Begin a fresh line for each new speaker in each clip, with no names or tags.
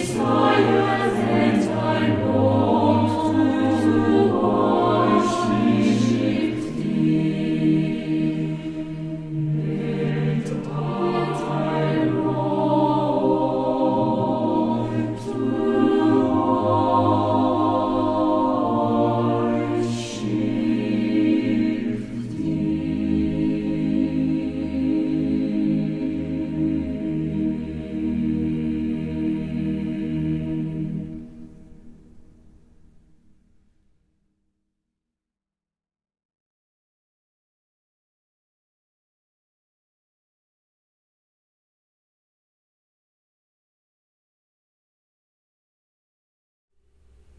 Desire and I long to worship Thee. And I long to worship Thee.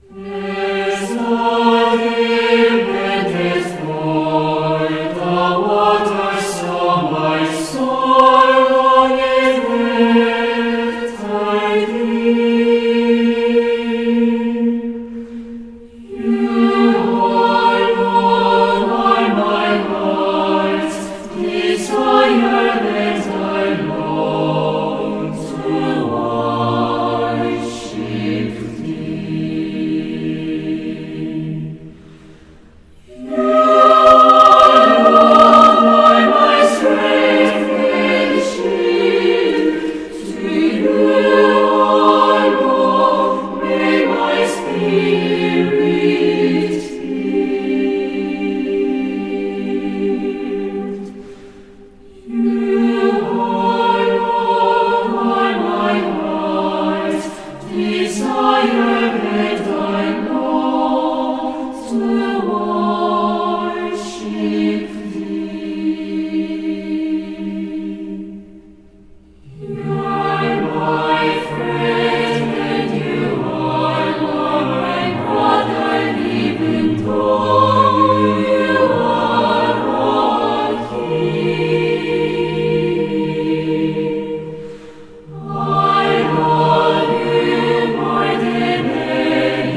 As the deep for the water, so my soul longeth after Thee. You alone are my heart's desire, and I long to worship Thee. You alone are my strength and shield. To you alone may my spirit yield. You alone are my heart's desire, and I long to worship Thee. You are my friend, and you are my brother, even though you are a king. I love you more than anything.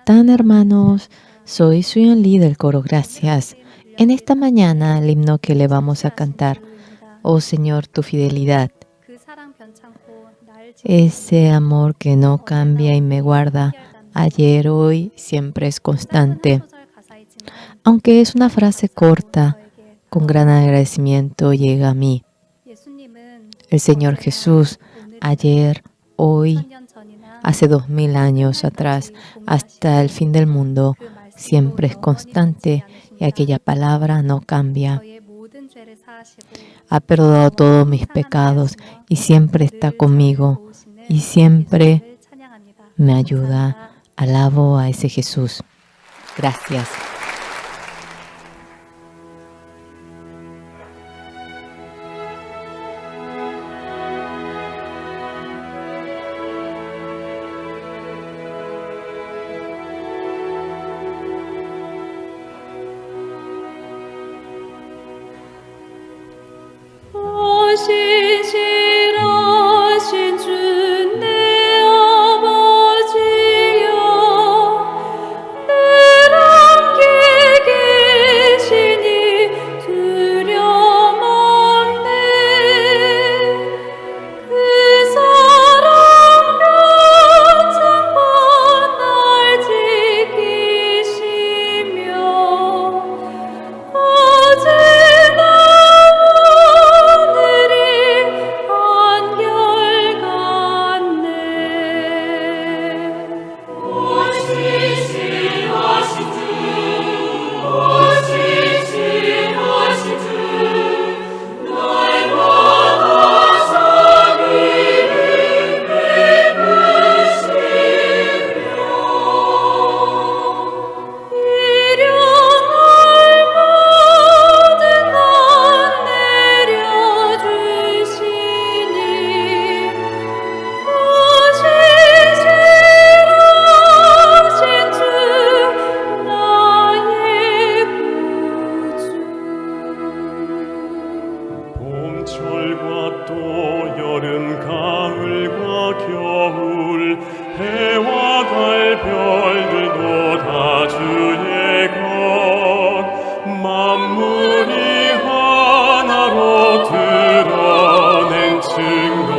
Tan hermanos, soy Suyeon Lee del coro Gracias. En esta mañana el himno que le vamos a cantar, Oh Señor, tu fidelidad, ese amor que no cambia y me guarda, ayer, hoy, siempre es constante. Aunque es una frase corta, con gran agradecimiento llega a mí. El Señor Jesús, ayer, hoy, hace 2000 años atrás, hasta el fin del mundo, siempre es constante y aquella palabra no cambia. Ha perdonado todos mis pecados y siempre está conmigo y siempre me ayuda. Alabo a ese Jesús. Gracias.
신실하신 주 내 아버지여 늘 함께 계시니 두려움 없네. 그 사랑 변찮고 날 지키시며 어제나 오늘이 한결같네.
신실하신 주, 신실하신 주, 날마다 자비를 베푸시며
일어날 모든 것 내려주시니 신실하신 주 나의 구주.
봄철과 또 여름 가을과 겨울 해와 달 별들도 다 주의 것. 만물이 하나로 드러낸 증거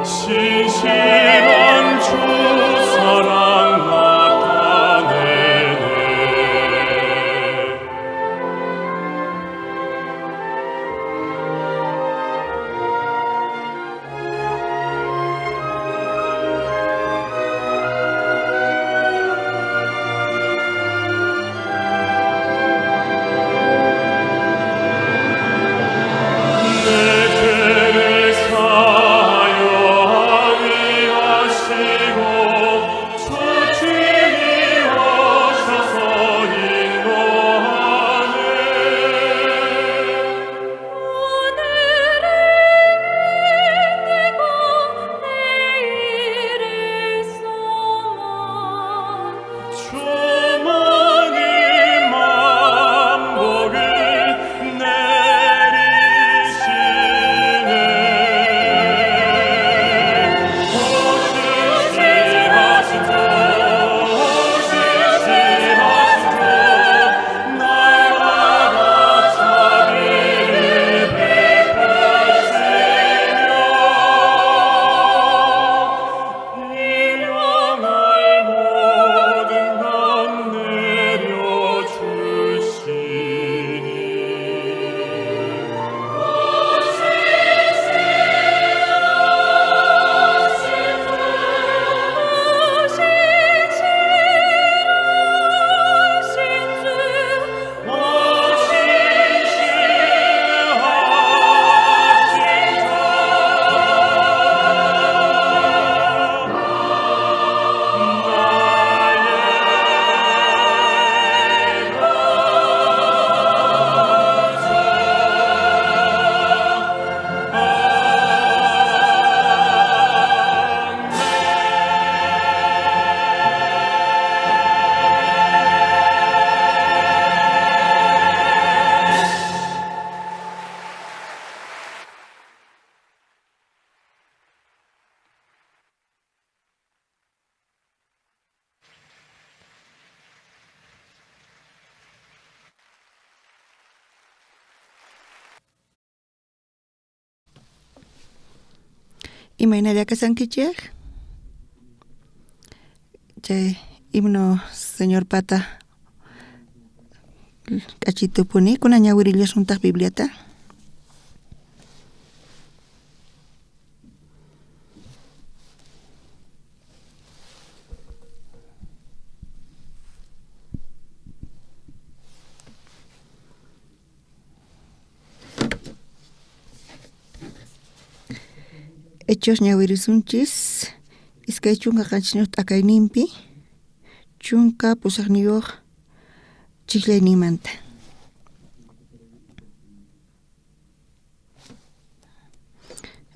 신실한 주 사랑 나타내네.
Imaynalla kashankichej? Chay himno Señorpata k'achitupuni kunan ñawirillasuntaj Bibliata. Hechos ñawirisunchis 27 t'akayninpi 18 chijlayninmanta.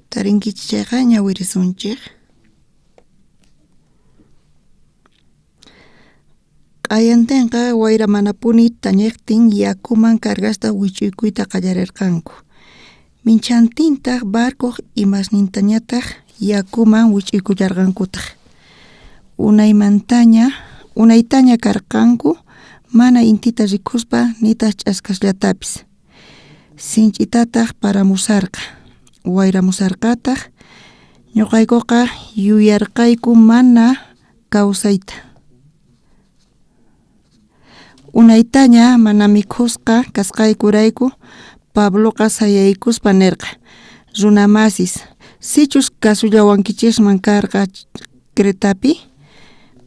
Tarinkichis chayqa ñawirisunchej. Q'ayantenqa wayra manapuni tañejtin yakuman cargasta wich'uykuyta qallarerqanku. Minchantintaj barcoj imasnintañataj yakuman wich'uykullarqankutaj. Unaytaña karqanku mana intita rikuspa nitaj ch'askasllatapis. Sinch'itataj paramusarqa, wayramusarqataj, ñuqaykuqa yuyarqayku mana kawsayta. Unaytaña mana mikhusqa kasqaykurayku Pabloqa sayaykuspa nerqa: Runamasis, sichus kasullawankichisman karqa Cretapi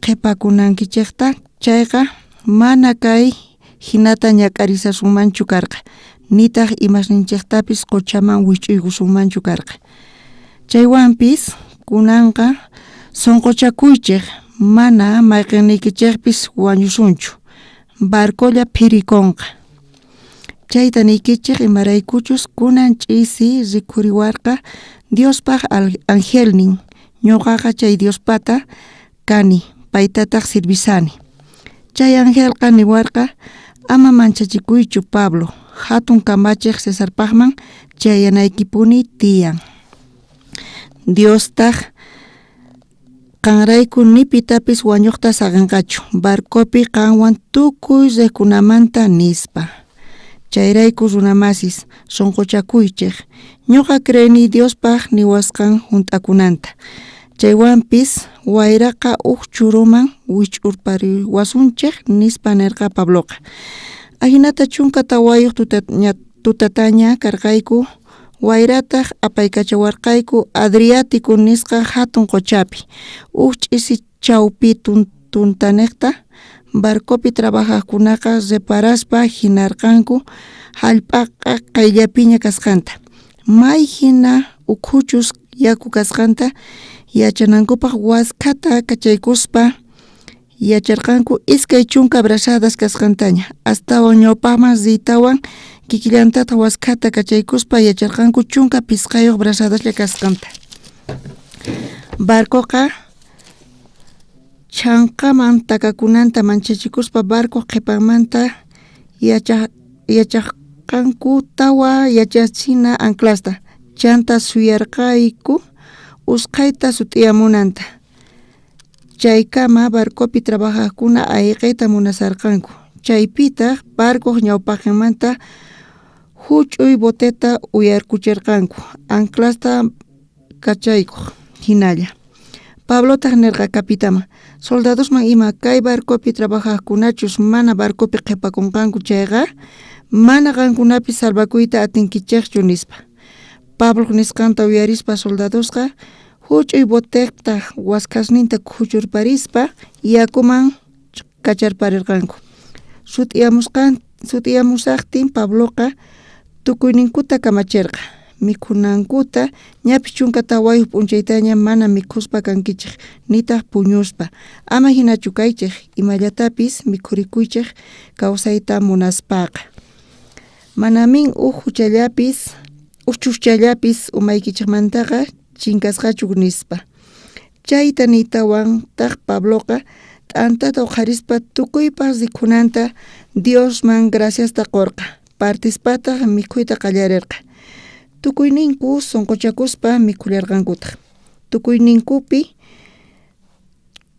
qhepakunankichejta chayqa mana kay jinata ñak'arisasunmanchu karqa, nitaj imasninchejtapis qochaman wich'uykusunmanchu karqa. Chaywanpis kunanqa sonqochakuychej, mana mayqenniykichejpis wañusunchu, barcolla phirikonqa. Chayta niykichej imaraykuchus kunan ch'isi rikhuriwarqa Diospaj angelnin, ñoqaqa chay Diospata kani, paytataj sirvisani. Chay angelqa niwarqa: Ama manchachikuychu Pablo, jatun kamachej Cesarpajman chayanaykipuni tiyan. Diostaj qanrayku ni pitapis wañojta saqenqachu, barcopi qanwan tukuy rejkunamanta, nispa. Chayrayku runamasis, sonqochakuychej, ñoqa creeni Diospaj niwasqan junt'akunanta. Chaywanpis wayraqa uj churuman wich'urpariwasunchej, nispa nerqa Pabloqa. Ajinata 14 tutataña karqayku, wayrataj apaykachawarqayku Adriático nisqa jatun qochapi, uj ch'isi chawpi tuntanejta. Barcopi trabajajkunaqa reparaspa jinarqanku jallp'aqa qayllapiña kasqanta, may jina ukhuchus yaku kasqanta yachanankupaj waskhata kachaykuspa yacharqanku 20 brazadas kasqantaña. Astawan ñawpajman riytawan kikillantataj waskhata kachaykuspa yacharqanku 15 brazadaslla kasqanta. Barcoqa chhanqaman takakunanta manchachikuspa barcoj qhepanmanta yachaqanku tawa yachachina anclasta, chanta suyarqayku usqhayta sut'iyamunanta. Chaykama barcopi trabajajkuna ayqeyta munasharqanku. Chaypitaj barcoj ñawpaqenmanta juch'uy boteta uyarkucherqanku, anclasta kachaykoj jinalla. Pablotaj nerqa capitaman, soldadosman ima: Kay barcopi trabajajkunachus mana barcopi qhepakonqanku chayqa, mana qankunapis salvakuyta atinkichejchu, nispa. Pabloj nisqanta uyarispa soldadosqa juch'uy botejta waskhasninta khuchurparispa yakuman kacharparerqanku. Sut'iyamusajtin Pabloqa tukuyninkuta kamacherqa mikhunankuta, ñapis 14 p'unchaytaña mana mikhuspa kankichej, nitaj puñuspa. Ama jinachu kaychej, imallatapis mikhurikuychej kawsayta munaspaqa. Manamin uj chujchallapis umaykichejmantaqa chinkasqachu, nispa. Chayta niytawantaj Pabloqa t'antata oqharispa tukuypaj rikhunanta Diosman graciasta qorqa, partispataj mikhuyta qallarerqa. Tukuyninku sonqochakuspa mikhullarqankutaj. Tukuyninkupi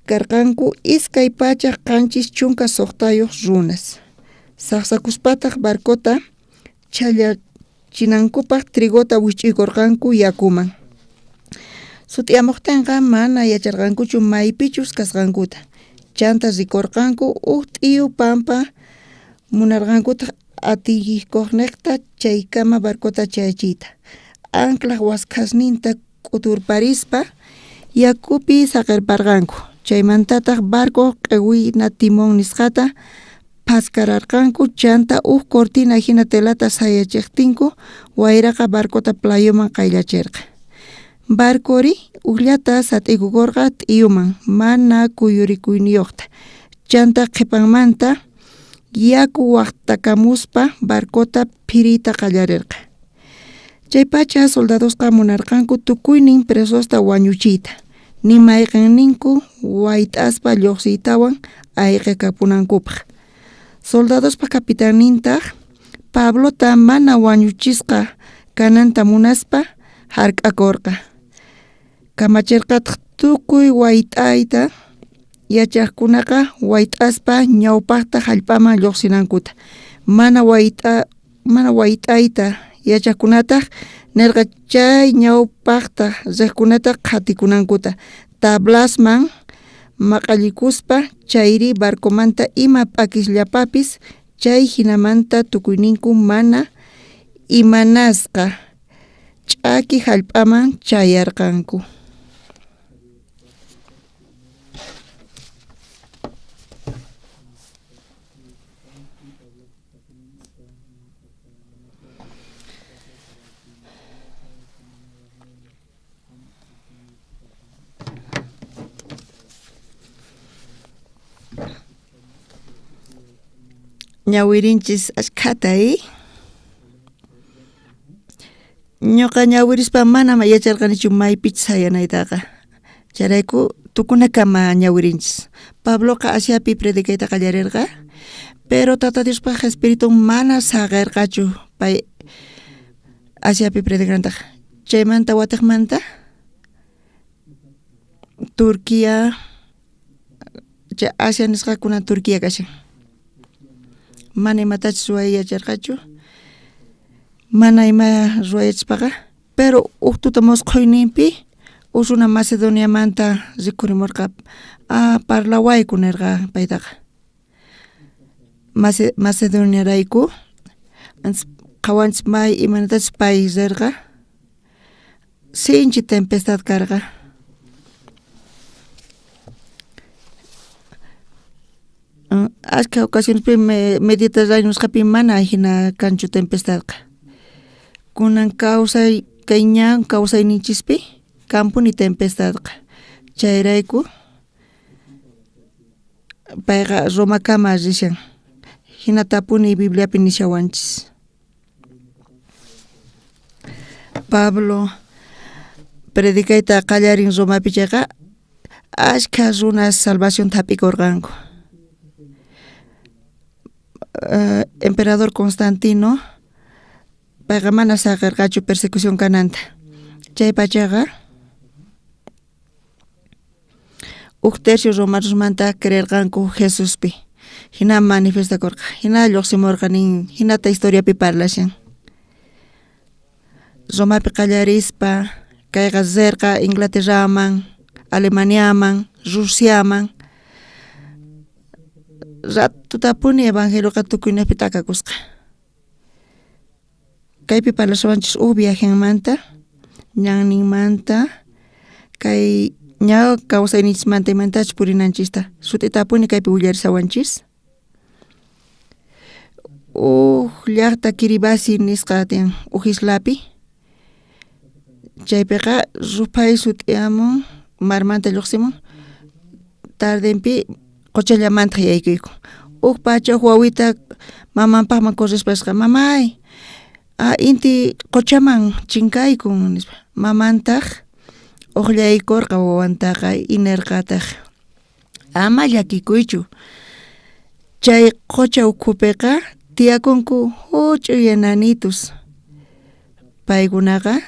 karqanku 276 runas. Sajsakuspataj barcota chhallachinankupaj trigota wich'uykorqanku yakuman. Sut'iyamojtenqa mana yacharqankuchu maypichus kasqankuta. Chanta rikorqanku uj t'iyu pampa, munarqankutaj atiykojnejta chaykama barcota chayachiyta. Anclaj waskhasninta k'uturparispa yakupi saqerparqanku. Chaymantataj barcoj q'ewina timón nisqata phaskararqanku, chanta uj cortina jina telata sayachejtinku wayraqa barcota playoman qayllacherqa. Barcori ujllata sat'iykukorqa t'iyuman mana kuyurikuyniyojta. Chanta qhepanmanta yaku wajtakamuspa barcota phiriyta qallarerqa. Chaypacha soldadosqa munarqanku tukuynin presosta wañuchiyta, ni mayqenninku wayt'aspa llojsiytawan ayqekapunankupaj. Soldadospa capitannintaj Pablota mana wañuchisqa kananta munaspa jark'akorqa. Kamacherqataj tukuy wayt'ayta yachajkunaqa wayt'aspa ñawpajta jallp'aman llojsinankuta. Mana wayt'ayta yachajkunataj nerqa chay ñawpajta rejkunata qhatikunankuta, tablasman maqallikuspa chayri barcomanta ima p'akisllapapis, chay jinamanta tukuyninku mana imanasqa ch'aki jallp'aman chayarqanku. Ñawirinchis ashkhata, ¿eh? Ñuqa ñawirispa mana yacharqanichu maypichus sayanaytaqa. Chayrayku tukunakama ñawirinchis. Pabloqa Asiapi predicayta qallarerqa, pero Tata Diospaj Espiritun mana saqerqachu pay Asiapi predicanantaqa. Chaymanta watejmanta Turquía, chay Asia nisqakuna Turquía kashan. Mana imatachus ruway yacharqachu, mana ima ruwayachispaqa, pero uj tuta mosqhoyninpi uj runa Macedoniamanta rikhurimorqa, parlawayku nerqa paytaqa. Macedoniarayku qhawanchis may imaynatachus pay rerqa, sinchi tempestad karqa. Ashkha ocasionespi Mediterráneo nisqapi mana jina kanchu tempestadqa. Kunan kawsay kay ñan kawsayninchispi kanpuni tempestadqa. Chayrayku payqa Romakama rishan. Jinatapuni Bibliapi nishawanchis. Pablo predicayta qallarin Romapi chayqa ashkha runas salvacionta jap'ikorqanku. Emperador Constantino payqa mana saqerqachu persecución kananta. Chaypachaqa uj tercio romanosmanta creerqanku Jesuspi. Jina manifestakorqa, jina llojsimorqa nin, jinata historiapi parlashan. Romapi qallarispa kayqa rerqa Inglaterraman, Alemaniaman, Rusiaman. Ratutapuni evangelioqa tukuynejpi t'akakusqa. Kaypi parlashawanchis uj viajenmanta, ñanninmanta, kay ña kawsayninchismanta imantachus purinanchista sut'itapuni kaypi willarishawanchis. Uj llajta Kiribati nisqa tiyan uj islapi, chaypiqa ruphay sut'iyamun marmanta lluqsimun tardenpi qochallamantaj yaykuyku. Uj pacha uj wawita mamanpajman corrispa nisqa, mamay inti qochaman chinkaykun nispa. Mamantaj ojllaykorqa wawantaqa y nerqataj ama llakikuychu, chay qocha ukhupiqa tiyakunku juch'uy enanitos, paykunaqa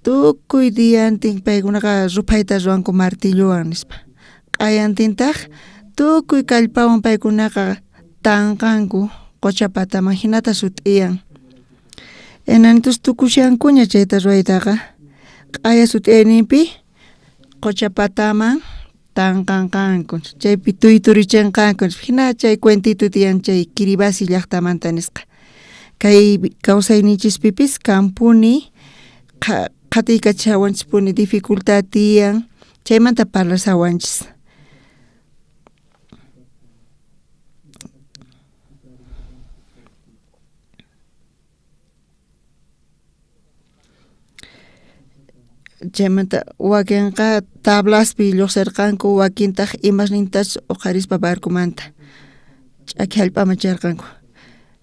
tukuy diantin paykunaqa ruphayta ruwanku martillowan nispa. Q'ayantintaj tukuy kallpawan paykunaqa tanqanku qocha pataman, jinata sut'iyan. Enanitos tukushankuña chayta ruwaytaqa. Q'aya sut'iyayninpi qocha pataman tanqanqanku, chaypi tuyturichinqanku. Jina chay cuentito tiyan chay Kiribati llaqtamanta nisqa. Kay kawsayninchispipis kanpuni qhatiykachawanchispuni dificultad tiyan, chaymanta parlashawanchis. Chaymanta wakinqa tablaspi lluqsirqanku, wakintaq imasnintachus uqharispa barcomanta ch'aki jallp'aman chayarqanku.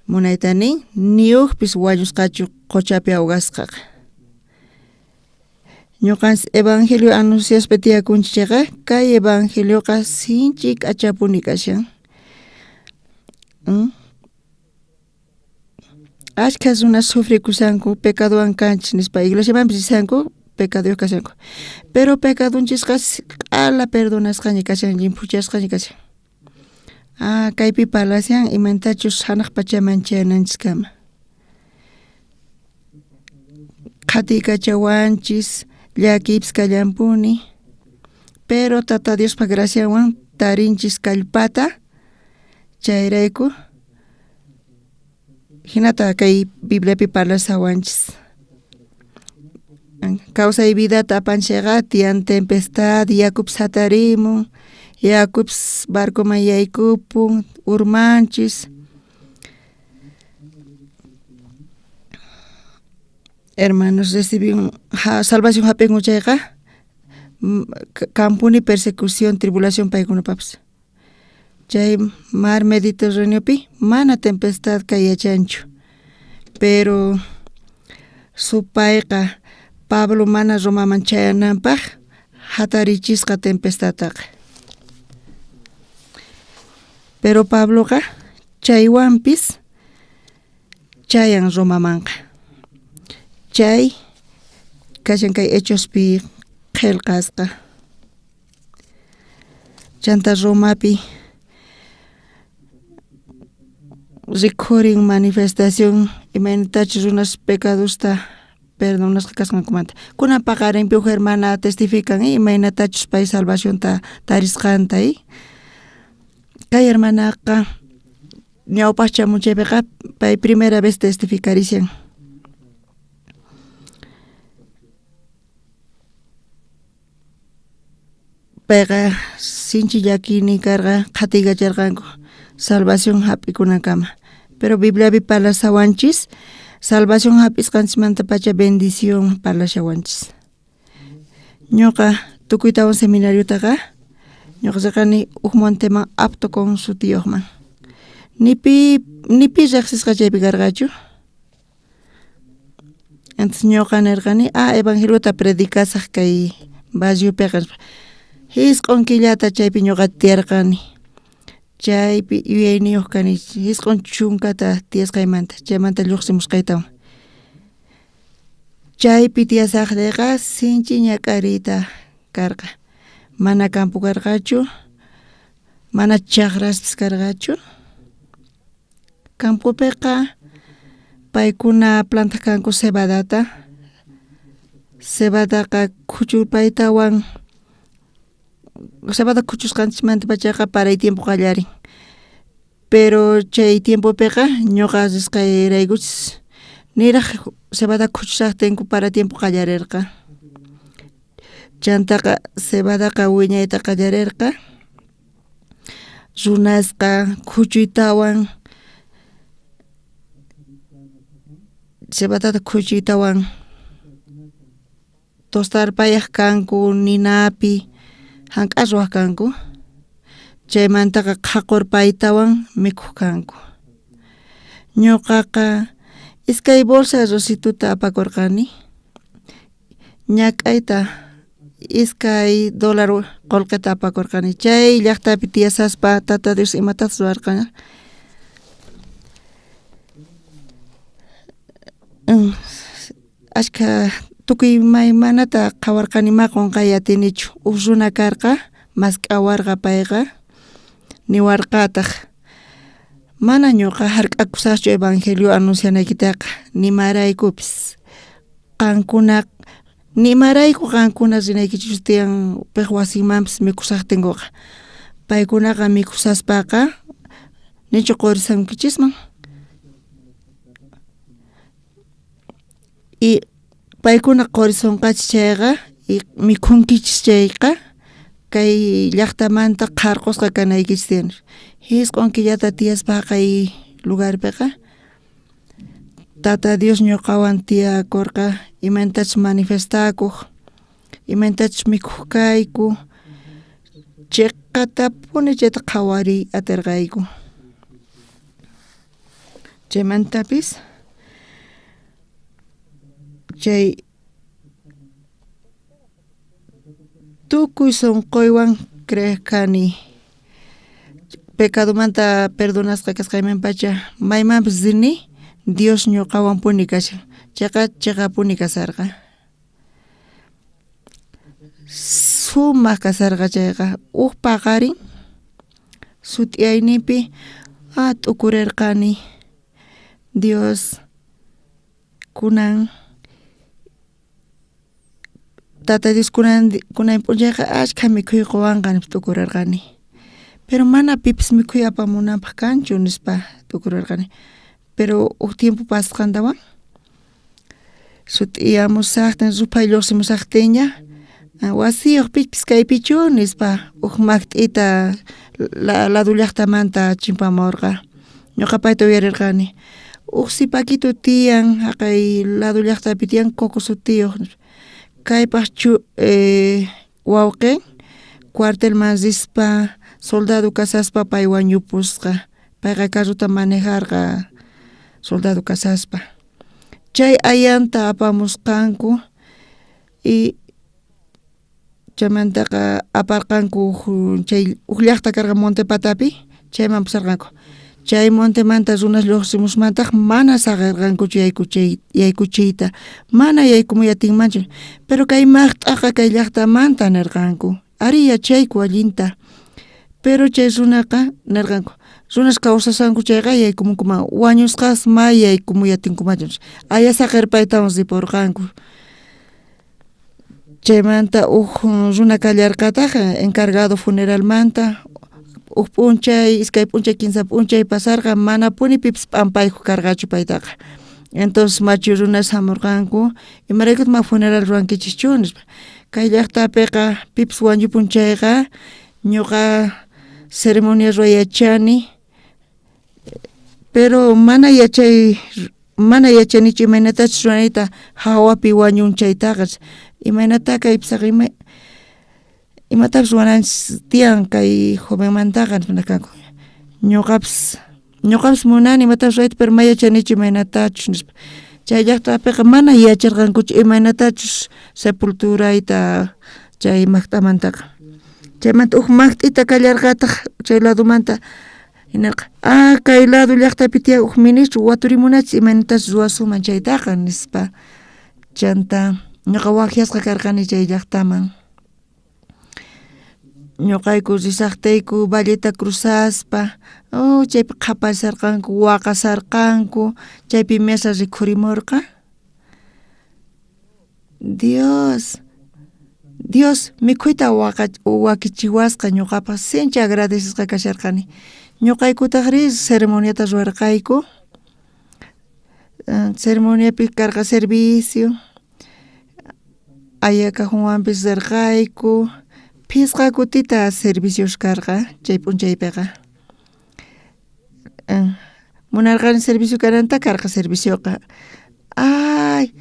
Munayta nin, ni ujpis wañusqachu qochapi ahogasqaqa. Ñuqanchis evangelio anunciaspa tiyakunchis chayqa, kay evangelioqa sinchi k'achapuni kashan. Ashkha runas sufrikushanku pecadowan kanchis nispa iglesiamanpis rishanku pecadoyoj kashanku. Pero pecadonchisqa q'ala perdonasqaña kashan, llimphuchasqaña kashan. Ah, kaypi parlashan imantachus janaj pachaman chayananchiskama. Qhatiykachawanchis, llakiypis kallanpuni, pero Tata Diospa gracianwan tarinchis kallpata, chayrayku jinata kay Bibliapi parlashawanchis. Kawsay vidata apanchayqa tiyan tempestad, yakupis jatarimun, yakupis barcoman yaykupun, urmanchis. Hermanos recibin salvación jap'inku chayqa kanpuni persecución, tribulación paykunapapis. Chay mar Mediterraneopi mana tempestad kay yachanchu, pero supayqa Pablo mana Romaman chayananpaj jatarichisqa tempestadtaqa. Pero Pabloqa chaywanpis chayan Romamanqa. Chay kashan kay Hechospi qhelqasqa. Chanta Romapi rikhurin manifestación imaynatachus runas pecadosta perdonasqa kasqankumanta. Kunan paqarinpi uj hermana testifican imaynatachus pay salvacionta tarisqanta. Kay hermanaqa ñawpaj chamun chaypiqa pay primera vez testificarishan. Payqa sinchi llakiynin karqa qhatiykacharqanku salvación jap'ikunankama. Pero Bibliapi parlashawanchis salvación jap'isqanchismantapacha bendición parlashawanchis. Ñuqa tukuytawan seminariotaqa ñuqa riqani uj monteman Aptocon sutiyojman. Ni pi ni pi rejsisqa chaypi karqachu. Entonces ñuqa nirqani, ah, evangeliota predicasaj kay barriopiqa nispa. Jisq'on killata chaypi ñuqa tiyarqani. Chaypi yuyayniyoj kani jisq'on chunkata tiyasqaymanta, chaymanta lluqsimusqaytawan. Chaypi tiyasajreyqa sinchi ñak'ariyta karqa. Mana campo karqachu, mana chajraspis karqachu. Campopiqa paykuna plantaq kanku cebadata. Cebadaqa khuchurpaytawan cebada khuchusqanchikmantapachaqa paray tiempo qallarin. Pero chay tiempopiqa ñuqa risqayraykuchis niraj cebada khuchushajtinku para tiempo qallarerqa. Chantaqa cebadaqa wiñayta qallarerqa. Runasqa khuchuytawan cebadata khuchuytawan tostarpayaj kanku ninapi jank'a ruwaj kanku, chaymantaqa qhaqorpaytawan mikhuj kanku. Ñuqaqa iskay bolsa arrocituta apakurqani, ñak'ayta iskay dólar qolqeta apakurqani. Chay llaqtapi tiyasaspa Tata Dios imatataj ruwarqa. Ashkha tukuy imaymanata qhawarqani ma qonqay atinichu. Uj runa karqa mask'awarqa payqa niwarqataj Mana ñuqa hark'akusaqchu evangelio anuncianaykitaqa nimaraykupis qankuna nimarayku qankuna rinaykichis tiyan pej wasinmanpis mikhusajtinkuqa paykunaqa mikhusaspaqa nichu qorisankichisman y paykuna qorisonqachis chayqa y mikhunkichis chayqa kay llajtamanta qharqosqa kanaykichis tiyan jisq'on killata tiyaspa jaqay lugarpeqa Tata Dios ñuqawan tiyakorqa imaynatachus manifestakoj imaynatachus mikhoj kayku cheqatapuni chayta qhawariy aterqayku chaymantapis chay tukuy sonqoywan creej kani pecadomanta perdonasqa kasqaymanpacha maymanpis rini Dios ñuqawanpuni kashan chayqa cheqapuni kasharqa sumaj kasharqa chayqa uj paqarin sut'iyayninpi ah t'ukurerqani Dios kunan Tata Dios kunan kunan p'unchayqa ashkha mikhuy qowanqa nispa t'ukurarqani pero mana pipis mikhuy apamunanpaj kanchu nispa t'ukurarqani pero uj tiempo pasasqantawan sut'iyamusajtin ruphay llojsimusajtinña wasiyoj pipis kaypichu nispa uj majt'ita lado llajtamanta chimpamorqa ñoqa payta uyarerqani uj sipakito tiyan jaqay lado llajtapi tiyan Coco sutiyoj kaypaj wawqen cuartelman rispa soldado kashaspa pay wañupusqa payqa carrota manejarqa soldado kashaspa chay ayanta apamusqanku y chaymantaqa aparqanku uj chay uj llajta karqa monte patapi chayman pusarqanku chay montemanta runas llojsimusmantaj mana saqerqankuchu yaykuchiyta mana yaykumuy atinmanchu pero kay majt'aqa kay llajtamanta nerqanku arí yachayku allinta pero chay runaqa nerqanku runas kawsashanku chayqa yaykumunkuman wañusqas ma yaykumuy atinkumanchu aya saqerpaytawan riporqanku Chaymanta uj runa kallarqataj encargado funeralmanta uj p'unchay iskay p'unchay kinsa p'unchay pasarqa manapuni pipis p'ampaykoj karqachu paytaqa entonces machu runas jamorqanku imaraykutaj mana funeral ruwankichischu nispa kay llajtapeqa pipis wañupun chayqa ñoqa ceremonia ruway yachani Pero mana yachay mana yachanichu imaynatachus ruwanayta jawapi wañun chaytaqa imaynata kaypi saqe ima imatapis ruwananchis tiyan kay jovenmantaqa nispa ñuqapis ñuqapis munani imatapis ruwayta pero mana yachanichu imaynatachus nispa chay llajtapiqa mana yacharqankuchu imaynatachus sepulturayta chay majt'amantaqa chaymanta uj majt'ita kallarqataj chay ladomanta Nerqa, ah, kay lado llajtapi tiyan uj ministro waturimunachis imaynatachus ruwasunman chaytaqa, nispa. Chanta ñoqa wajyasqa karqani chay llajtaman. Ñoqayku risajtiyku valleta cruzaspa, oh, chaypi qhaparisarqanku, waqasarqanku, chaypi mesa rikhurimorqa. Dios, Dios mikhuyta wakichiwasqa ñoqapaj sinchi agradecesqa kasharqani. Ñoqaykutajrí ceremoniata ruwarqayku. Ceremoniapi karqa servicio, aya cajonwanpis rerqayku, phisqa kutita servicios karqa chay p'unchaypeqa. Munarqani servicio kananta karqa servicioqa ay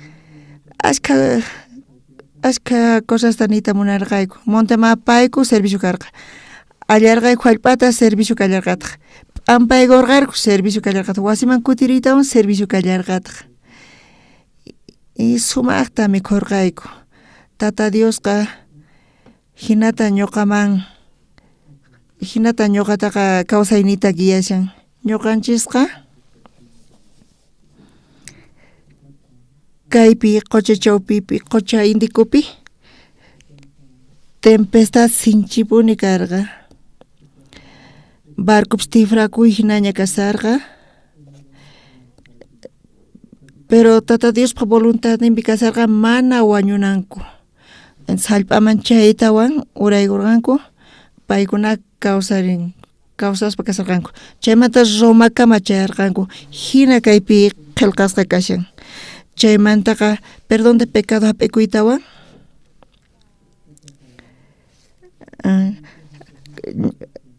ashkha ashkha cosasta niyta munarqayku monteman apayku servicio karqa allarqayku jallp'ata servicio kallarqataj p'ampaykorqarku servicio kallarqataj wasiman kutiriytawan servicio kallarqataj y sumajta mikhorqayku tata Diosqa jinata ñoqaman jinata ñoqataqa kawsayniyta guiashan ñoqanchisqa kaypi qocha chawpipi qocha Indicopi tempestad sinchipuni karqa. Barcopis tifrakuy jinaña kasarqa. Pero Tata Diospaj voluntadninpi kasarqa mana wañunanku. Jallp'aman chaytawan uraykorqanku, paykuna kawsarin kawsaspa kasarqanku. Chaymanta Romakama chayarqanku, jina kaypi qhelqasqa kashan. Chaymantaqa perdón de pecado jap'ikuytawan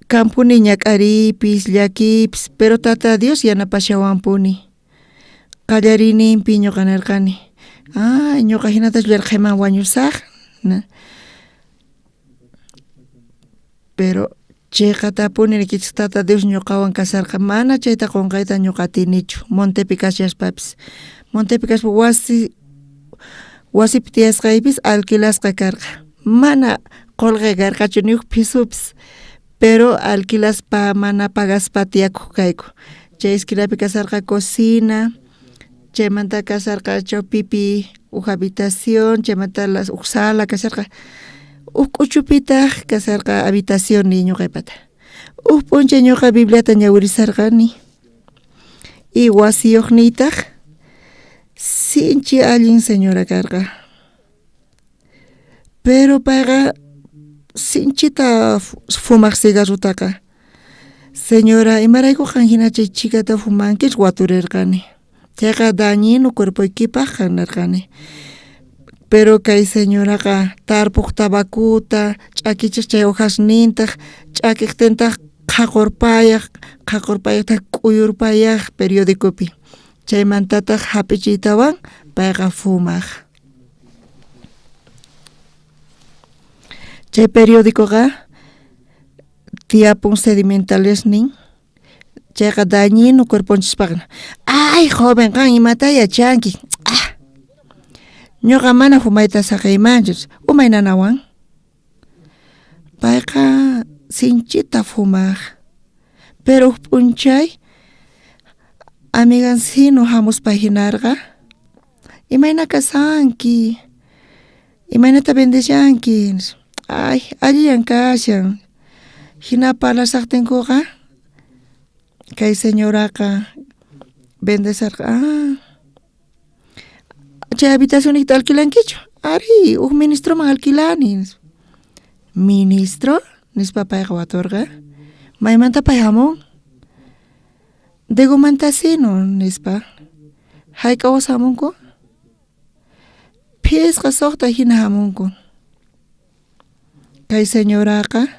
kanpuni ñak'ariypis llakiypis, pero Tata Dios yanapashawanpuni. Qallariyninpi ñoqa nerqani, ay ñoqa jinatachu yarqhayman wañusaj, pero cheqatapuni niykichej Tata Dios ñoqawan kasharqa, mana chayta qonqayta ñoqa atinichu montepi kashaspapis. Montepi kaspa wasi wasipi tiyasqaypis alquilasqa karqa, mana qolqe karqachu ni uj pisopis, pero alquilaspa mana pagaspa tiyakoj kayku. Chay esquinapi kasharqa cocina, chaymanta kasharqa chawpipi uj habitación, chaymanta uj sala kasharqa, uj k'uchupitaj kasharqa habitacionniy ñoqaypata. Uj p'unchay ñoqa Bibliata ñawirisharqani y wasiyojniytaj sinchi allin señora karqa. Pero payqa sinchita fumaj cigarrotaqa. Señora, imarayku qan jina chay chhikata fumanki? Waturerqani. Chayqa dañino cuerpoykipaj nerqani. Pero kay señoraqa tarpoj tabacuta, ch'akichej chay hojasnintaj, ch'akejtintaj qhaqorpayaj, qhaqorpayajtaj k'uyurpayaj periodicopi. Chaymantataj jap'ichiytawan payqa fumaj. Chay periodicoqa tiyapun sedimentalesnin, chayqa dañino cuerponchispaqna. Ay joven, qan imata yachanki? Ah, ñuqa mana fumayta saqeymanchu, umay nanawan. Payqa sinchita fumaj, pero uj p'unchay amigansino jamuspa jinarqa, imayna kashanki, imaynata vendeshanki, ay allillan kashan, jina parlashajtinkoqa kay señoraqa vendesharqa, ah chay habitacionniyta alquilankichu, arí uj ministroman alquilani, nispa, ministro nispa payqa watorqa, maymanta pay jamun, Degomantacino nispa, jayk'a wawas jamunku, phisqa sojta jina jamunku, kay señoraqa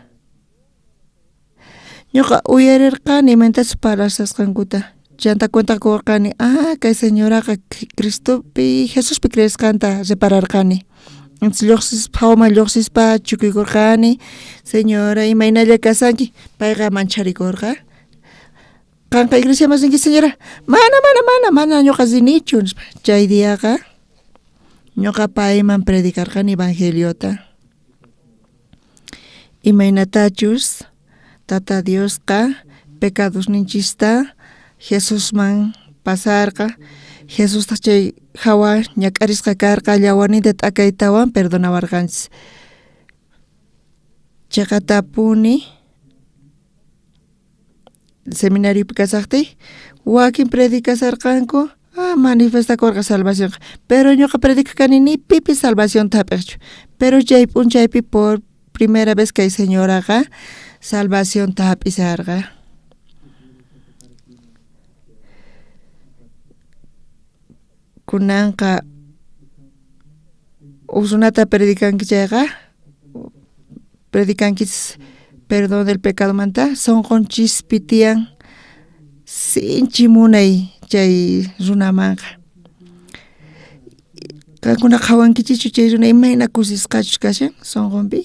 ñuqa uyarerqani imaynatachus parlashasqankuta, chanta cuenta qorqani ah kay señoraqa Cristopi Jesuspi creesqanta repararqani, entonces llojsispa jawaman llojsispa chukuykorqani, señora imaynalla kashanki, payqa mancharikorqa, qanqa iglesiaman rinki señora, mana mana mana mana ñuqa rinichu nispa, chay diaqa ñuqa payman predicarqani evangeliota, imaynatachus Tata Diosqa pecadosninchista Jesusman pasarqa, Jesustaj chay jawa ñak'arisqa karqa llawarninta t'akaytawan perdonawarqanchis. Cheqatapuni seminariopi kashajtiy wakin predicasharqanku ah manifestakorqa salvacionqa, pero ñoqa predicaj kani ni pipis salvacionta jap'ejchu, pero chay p'unchaypi por primera vez kay señoraqa salvacionta jap'isharqa. Kunanqa uj runata predicanki chayqa predicankichis perdón del pecadomanta sonqonchispi tiyan sinchi munay chay runamanqa. Qankuna qhawankichischu chay runa imayna kusisqachus kashan sonqonpi?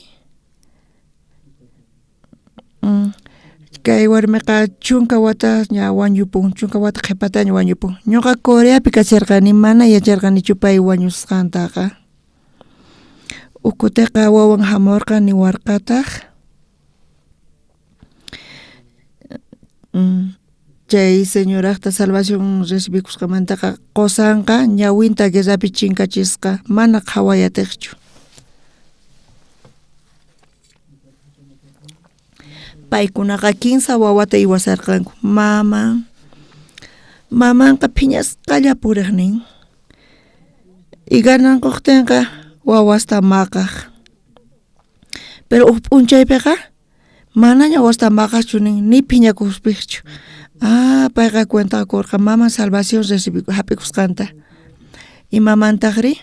Kay warmeqa chunka wata ña wañupun, chunka wata qhepataña wañupun. Ñoqa Coreapi kasharqani mana yacharqanichu pay wañusqantaqa. Uj kuteqa wawan jamorqa niwarqataj chay señorajta salvación recibikusqanmantaqa qosanqa ñawinta guerrapi chinkachisqa mana qhaway atejchu. Paykunaqa kinsa wawata iwasarqanku. Mama mamanqa phiñasqalla purej nin. Y gananqojtenqa wawasta maqaj. Pero uj p'unchaypeqa manaña wawasta maqajchu nin, ni phiñakojpijchu. Ah, payqa cuenta qorqa maman salvación recibi jap'ikusqanta. Imamantajrí?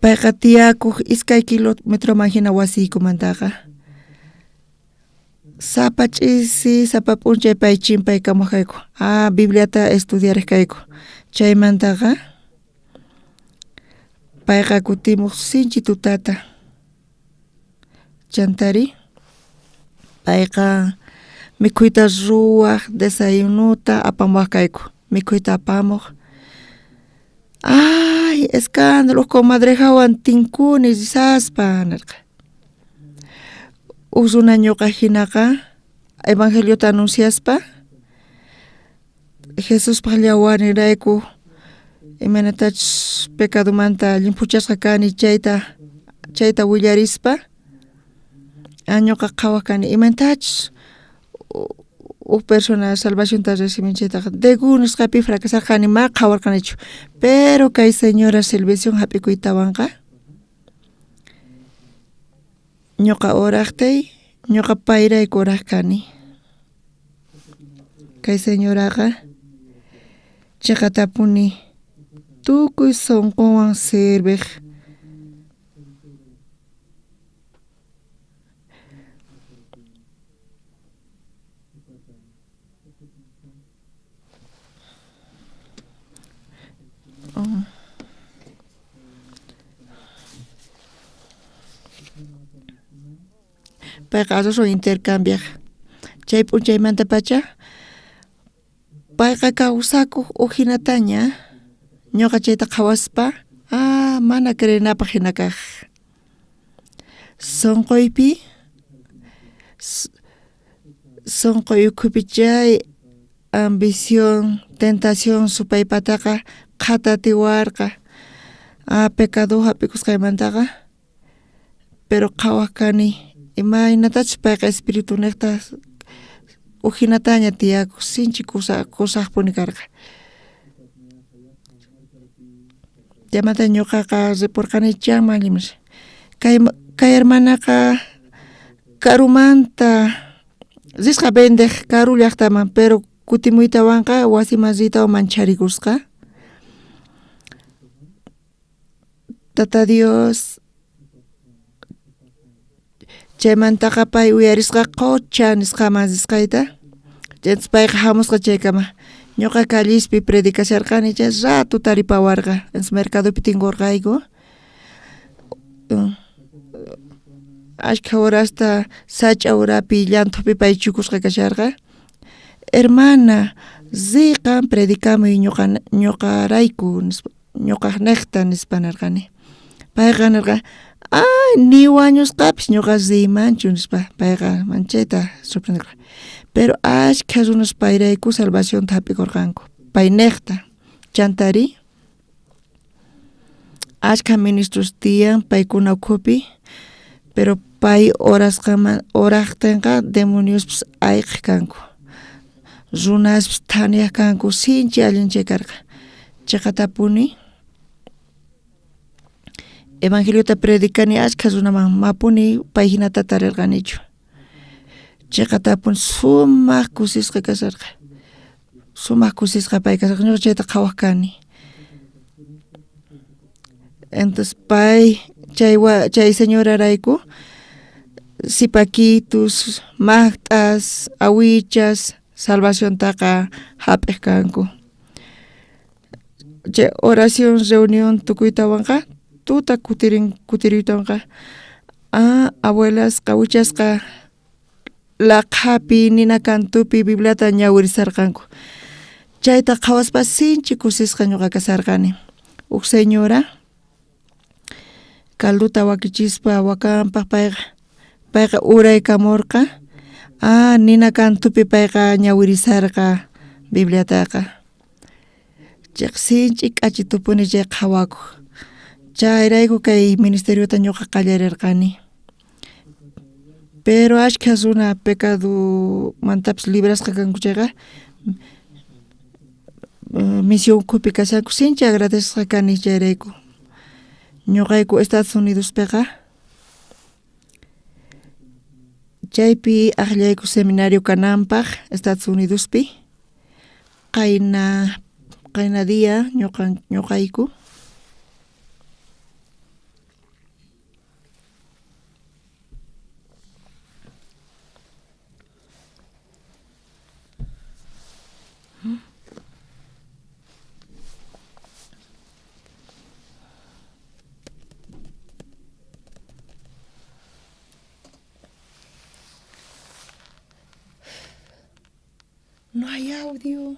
Payqa tiyakoj iskay kilometroman jina wasiykumantaqa. Sapa ch'isi, sapa p'unchay pay chimpaykamoj kayku. Ah, Bibliata estudiarej kayku. Chaymantaqa payqa kutimoj sinchi tutata. Chantari payqa mikhuyta ruwaj, desayunota apamuwaj kayku, mikhuyta apamoj. Ay, escándalo, uj comadrejawan tinkuni risaspa, nerqa. Uj runa ñuqa jinaqa evangeliota anunciaspa Jesuspaj llawarinrayku imaynatachus pecadomanta llimphuchasqa kani chayta chayta willarispa ñuqa qhawaj kani imaynatachus uj persona salvacionta recibin chaytaqa degu nisqapi fracasarqani ma qhawarqanichu pero kay señora salvación jap'ikuytawanqa ñuqa orajtay ñuqa payrayku oraj kani. Kay señoraqa cheqatapuni tukuy sonqonwan sirvej. Payqa arrozwan intercambiaj. Chay p'unchaymantapacha payqa kawsakoj uj jinataña ñuqa chayta qhawaspa ah mana creenapaj jina kaj. Sonqoypi sonqoy ukhupi chay ambición, tentación supaypataqa qhatatiwarqa ah pecado jap'ikusqaymantaqa pero qhawaj kani imaynatachus payqa espiritunejta uj jinataña tiyakoj sinchi kusajpuni karqa. Chaymanta ñuqaqa riporqani chayman kay kay hermanaqa karumanta risqa vendej karu llajtaman pero kutimuytawanqa wasiman riytawan mancharikusqa. Tata Dios chaymantaqa pay uyarisqa qocha nisqaman risqayta chaytas payqa jamusqa chaykama ñuqa callispi predicasharqani chay rato taripawarqa mercadopi tinkorqayku ashkha horasta sach'a urapi llanthupi pay chukusqa kasharqa hermana riy qan predicamuy ñuqa ñuqarayku nispa ñuqajnejta nispa nerqani. Payqa nerqa, ay ni wañusqapis ñuqa riymanchu nispa payqa manchayta sorprenderqa. Pero ashkha runas payrayku salvacionta jap'ikorqanku paynejta. Chantarí ashkha ministros tiyan paykuna ukhupi pero pay orasqanman orajtenqa demoniospis ayqej kanku. Runaspis thaniyaj kanku sinchi allin chay karqa. Cheqatapuni evangeliota predicani ashkha runaman mapuni pay jinata tarerqanichu. Cheqatapuni sumaj kusisqa kasharqa. Sumaj kusisqa pay kasharqa ñuqa chayta qhawaj kani. Entonces pay chay chay señorarayku sipakitus, majt'as, awichas salvaciontaqa jap'ej kanku. Chay oración reunión tukuytawanqa tuta kutirin kutiriytawanqa ah abuelasqa awichasqa laqhapi nina kantupi Bibliata ñawirisarqanku. Chayta qhawaspa sinchi kusisqa ñuqa kasarqani. Uj señora caldota wakichispa wakanpaj payqa payqa uraykamorqa ah nina kantupi payqa ñawirisarqa Bibliataqa. Chayqa sinch'i k'achitupuni chay qhawakoj. Chayrayku kay ministeriota ñuqa qallarerqani. Pero ashkha runa pecadomantapis librasqa kanku chayqa misión ukhupi kashanku sinchi agradecesqa kani chayrayku. Ñuqayku Estados Unidospiqa chaypi aqllayku seminario kananpaq Estados Unidospi qayna qayna día ñuqayku. No hay audio.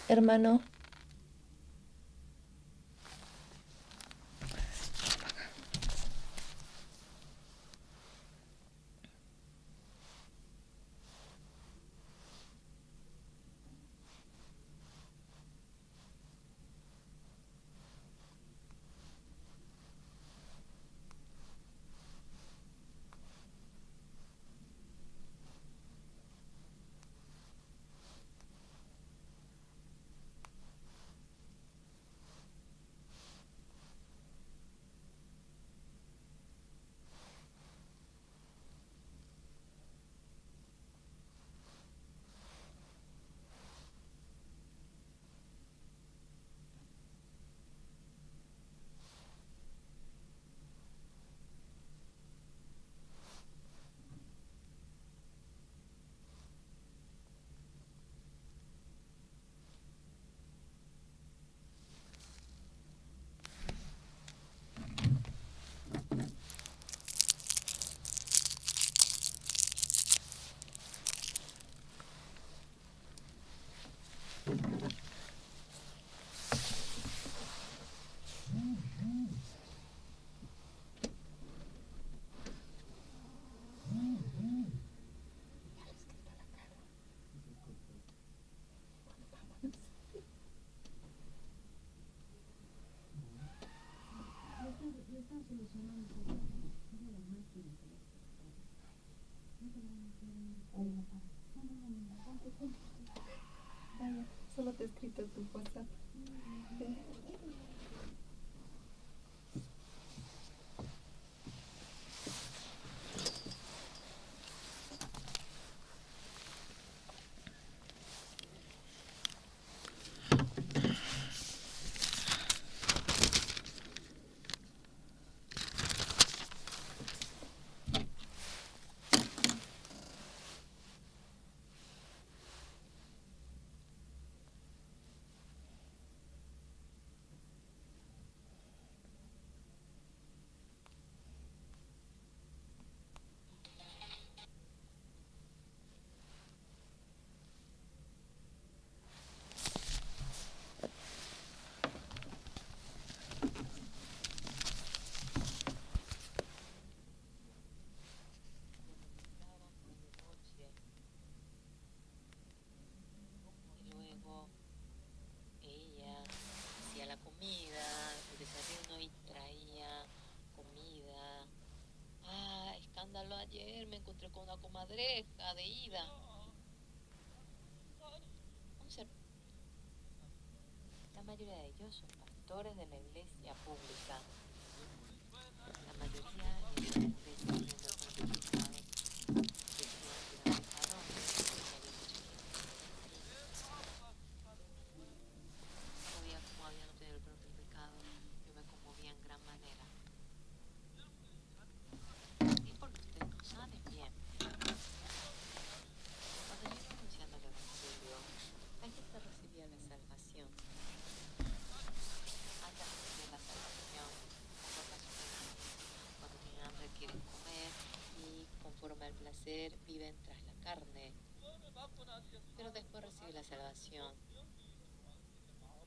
Hermano.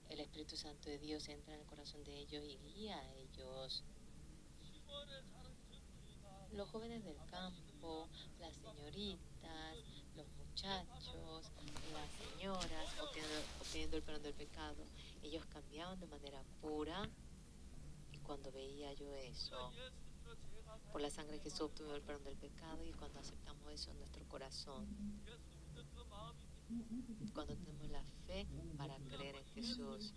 El Espíritu Santo de Dios entra en el corazón de ellos y guía a ellos. Los jóvenes del campo, las señoritas, los muchachos, las señoras, obteniendo el perdón del pecado, ellos cambiaban de manera pura. Y cuando veía yo eso, por la sangre de Jesús obtuvimos el perdón del pecado, y cuando aceptamos eso en nuestro corazón, cuando tenemos la fe para creer en Jesús,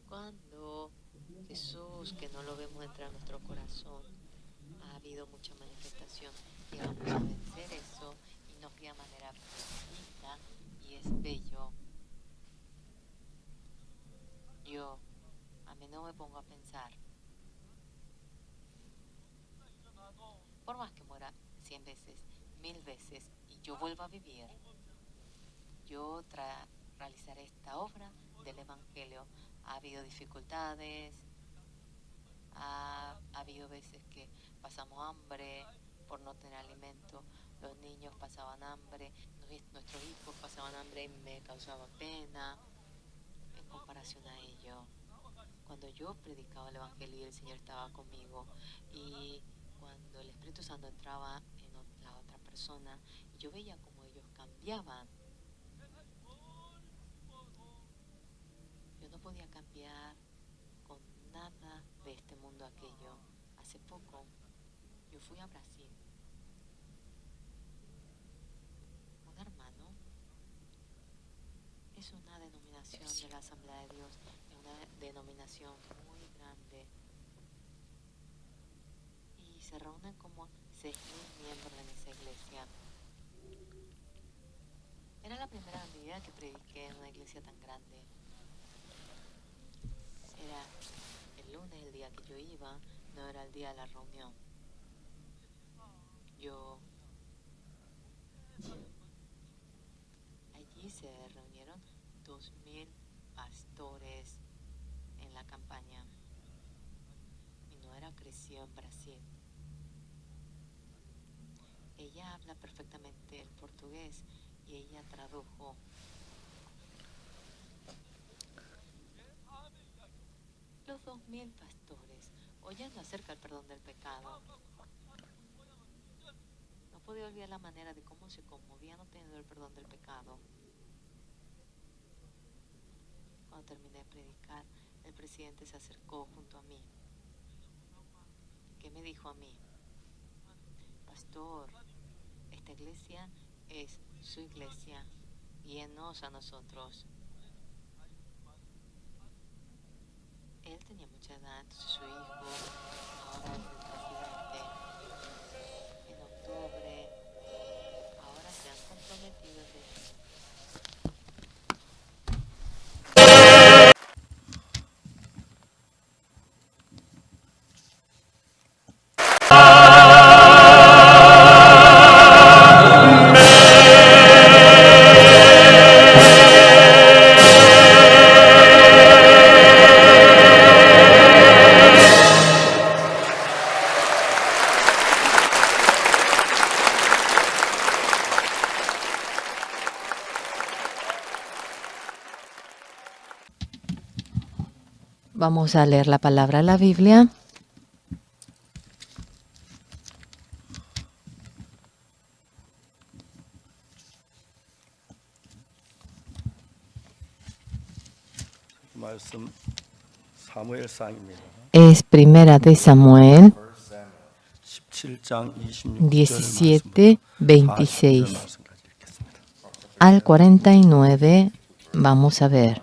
cuando Jesús, que no lo vemos entrar en nuestro corazón, ha habido mucha manifestación, llegamos a vencer eso y nos guía de manera bonita y es bello. Yo a menudo me pongo a pensar, por más que muera 100 veces, 1000 veces, y yo vuelva a vivir, yo realizaré esta obra del Evangelio. Ha habido dificultades, ha habido veces que pasamos hambre por no tener alimento, los niños pasaban hambre, nuestros hijos pasaban hambre y me causaba pena en comparación a ello. Cuando yo predicaba el Evangelio y el Señor estaba conmigo, y cuando el Espíritu Santo entraba en la otra persona, y yo veía cómo ellos cambiaban. Yo no podía cambiar con nada de este mundo aquello. Hace poco yo fui a Brasil. Un hermano es una denominación de la Asamblea de Dios, es una denominación muy grande. Y se reúnen como 6.000 miembros en esa iglesia. Era la primera medida que prediqué en una iglesia tan grande. Era el lunes, el día que yo iba, no era el día de la reunión. Allí se reunieron 2.000 pastores en la campaña. Mi nuera creció en Brasil. Ella habla perfectamente el portugués y ella tradujo. Los 2.000 pastores, oyendo acerca del perdón del pecado, no podía olvidar la manera de cómo se conmovían obteniendo el perdón del pecado. Cuando terminé de predicar, el presidente se acercó junto a mí. ¿Qué me dijo a mí? Pastor, esta iglesia es su iglesia. Guíenos a nosotros. Él tenía mucha edad, entonces su hijo ahora es el presidente. En octubre, ahora se han comprometido de Vamos a leer la palabra de la Biblia. Es Primera de Samuel, 17, 26 al 49. Vamos a ver.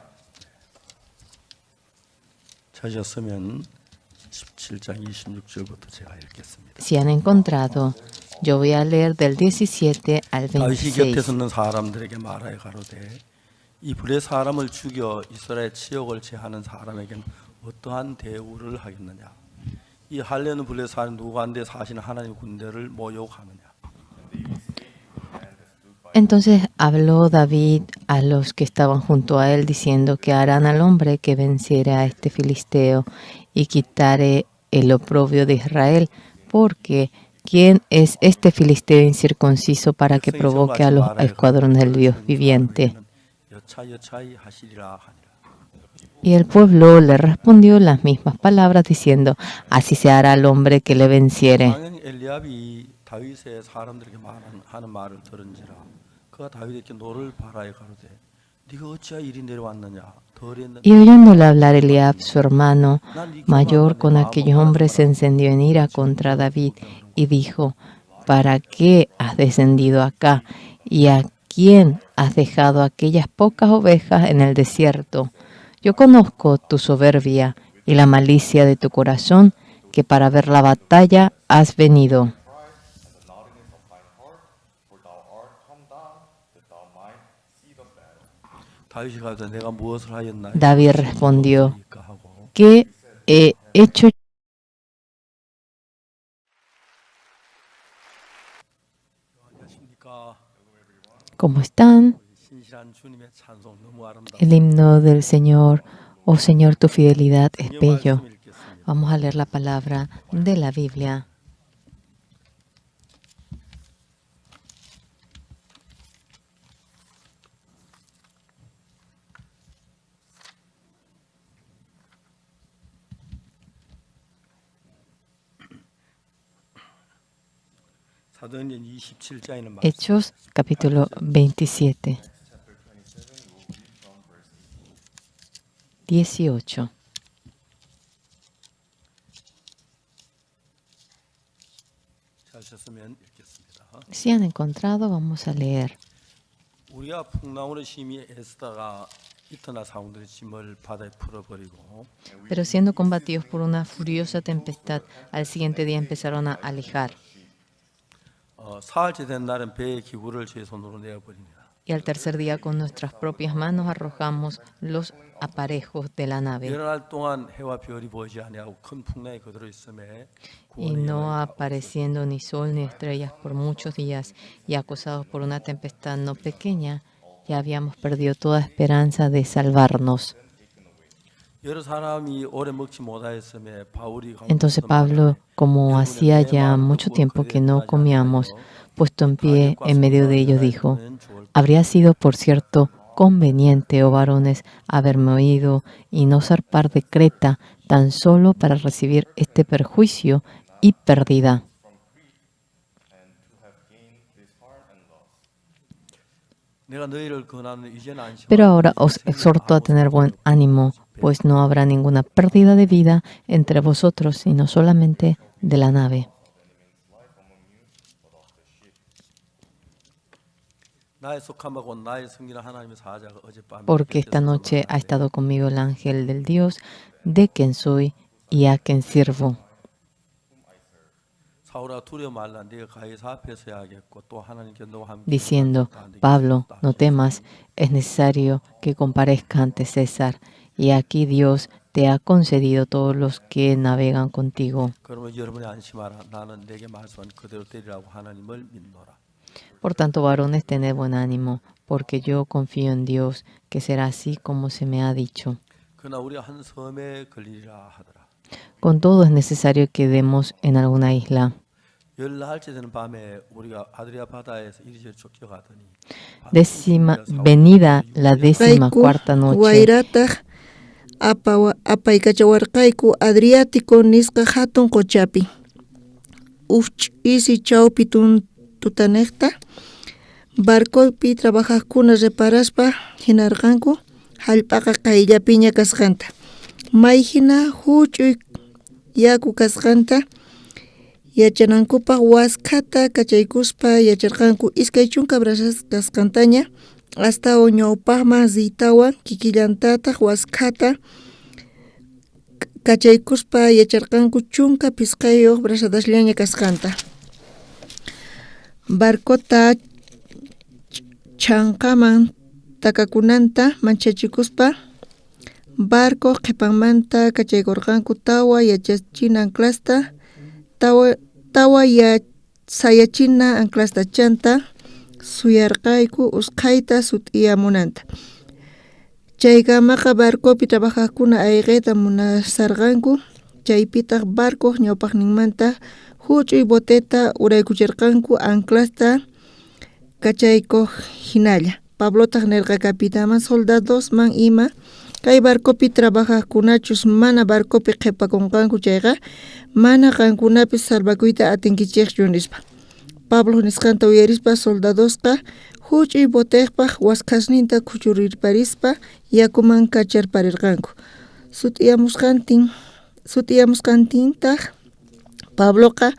Si han encontrado, yo voy a leer del 17 al 26.
이 불의 사람을 죽여 이스라엘 치욕을 제하는 사람에게는 어떠한 대우를 하겠느냐? 이 할례는 불의 사람 누구한테 사시는 하나님 군대를 모욕하느냐?
Entonces habló David a los que estaban junto a él, diciendo que harán al hombre que venciere a este filisteo y quitare el oprobio de Israel, porque ¿quién es este filisteo incircunciso para que provoque a los escuadrones del Dios viviente? Y el pueblo le respondió las mismas palabras, diciendo, así se hará al hombre que le venciere. Y oyéndole hablar Eliab, su hermano mayor, con aquellos hombres, se encendió en ira contra David y dijo, ¿para qué has descendido acá? ¿Y a quién has dejado aquellas pocas ovejas en el desierto? Yo conozco tu soberbia y la malicia de tu corazón, que para ver la batalla has venido. David respondió, ¿qué he hecho? ¿Cómo están? El himno del Señor, oh Señor, tu fidelidad es bello. Vamos a leer la palabra de la Biblia. Hechos capítulo 27, 18. Si han encontrado, vamos a leer. Pero siendo combatidos por una furiosa tempestad, al siguiente día empezaron a alejar. Y al tercer día con nuestras propias manos arrojamos los aparejos de la nave. Y no apareciendo ni sol ni estrellas por muchos días y acosados por una tempestad no pequeña, ya habíamos perdido toda esperanza de salvarnos. Entonces Pablo, como hacía ya mucho tiempo que no comíamos, puesto en pie en medio de ellos, dijo, habría sido, por cierto, conveniente, oh varones, haberme oído y no zarpar de Creta tan solo para recibir este perjuicio y pérdida. Pero ahora os exhorto a tener buen ánimo, pues no habrá ninguna pérdida de vida entre vosotros, sino solamente de la nave. Porque esta noche ha estado conmigo el ángel del Dios, de quien soy y a quien sirvo. Diciendo, Pablo, no temas, es necesario que comparezca ante César, y aquí Dios te ha concedido todos los que navegan contigo. Por tanto, varones, tened buen ánimo, porque yo confío en Dios, que será así como se me ha dicho. Con todo es necesario que demos en alguna isla. Venida la 14ª noche.
Wayrataq apaykachawarqayku Adriático nisqa hatun qochapi. Uj ch'isi chawpi tutanejta barcopi trabajaqkuna reparaspa hinarqanku hallp'aqa qayllapiña kasqanta. May hina huch'uy yaku kasqanta Yachanankupaj waskhata kachaykuspa yacharqanku 20 brazas kasqantaña, astawan ñawpajman riytawan kikillantataj waskhata kachaykuspa yacharqanku 15 brazadasllaña kasqanta. Barcota chhanqaman takakunanta manchachikuspa barcoj qhepanmanta kachaykorqanku tawa yachachina anclasta, tawa sayachina anclasta, chanta suyarqayku usqhayta sut'iyamunanta. Chaykamaqa barcopi trabajajkuna ayqeyta munasharqanku, chaypitaj barcoj ñawpajninmanta juch'uy boteta uraykucherqanku anclasta kachaykoj jinalla. Pablotaj nerqa capitanman soldadosman ima, kay barcopi trabajajkunachus mana barcopi qhepakonqanku chayqa, mana qankunapis salvakuyta atinkichejchu nispa. Pabloj nisqanta uyarispa soldadosqa juch'uy botejpaj waskhasninta khuchurirparispa yakuman kacharparerqanku. Sut'iyamusqantintaj Pabloqa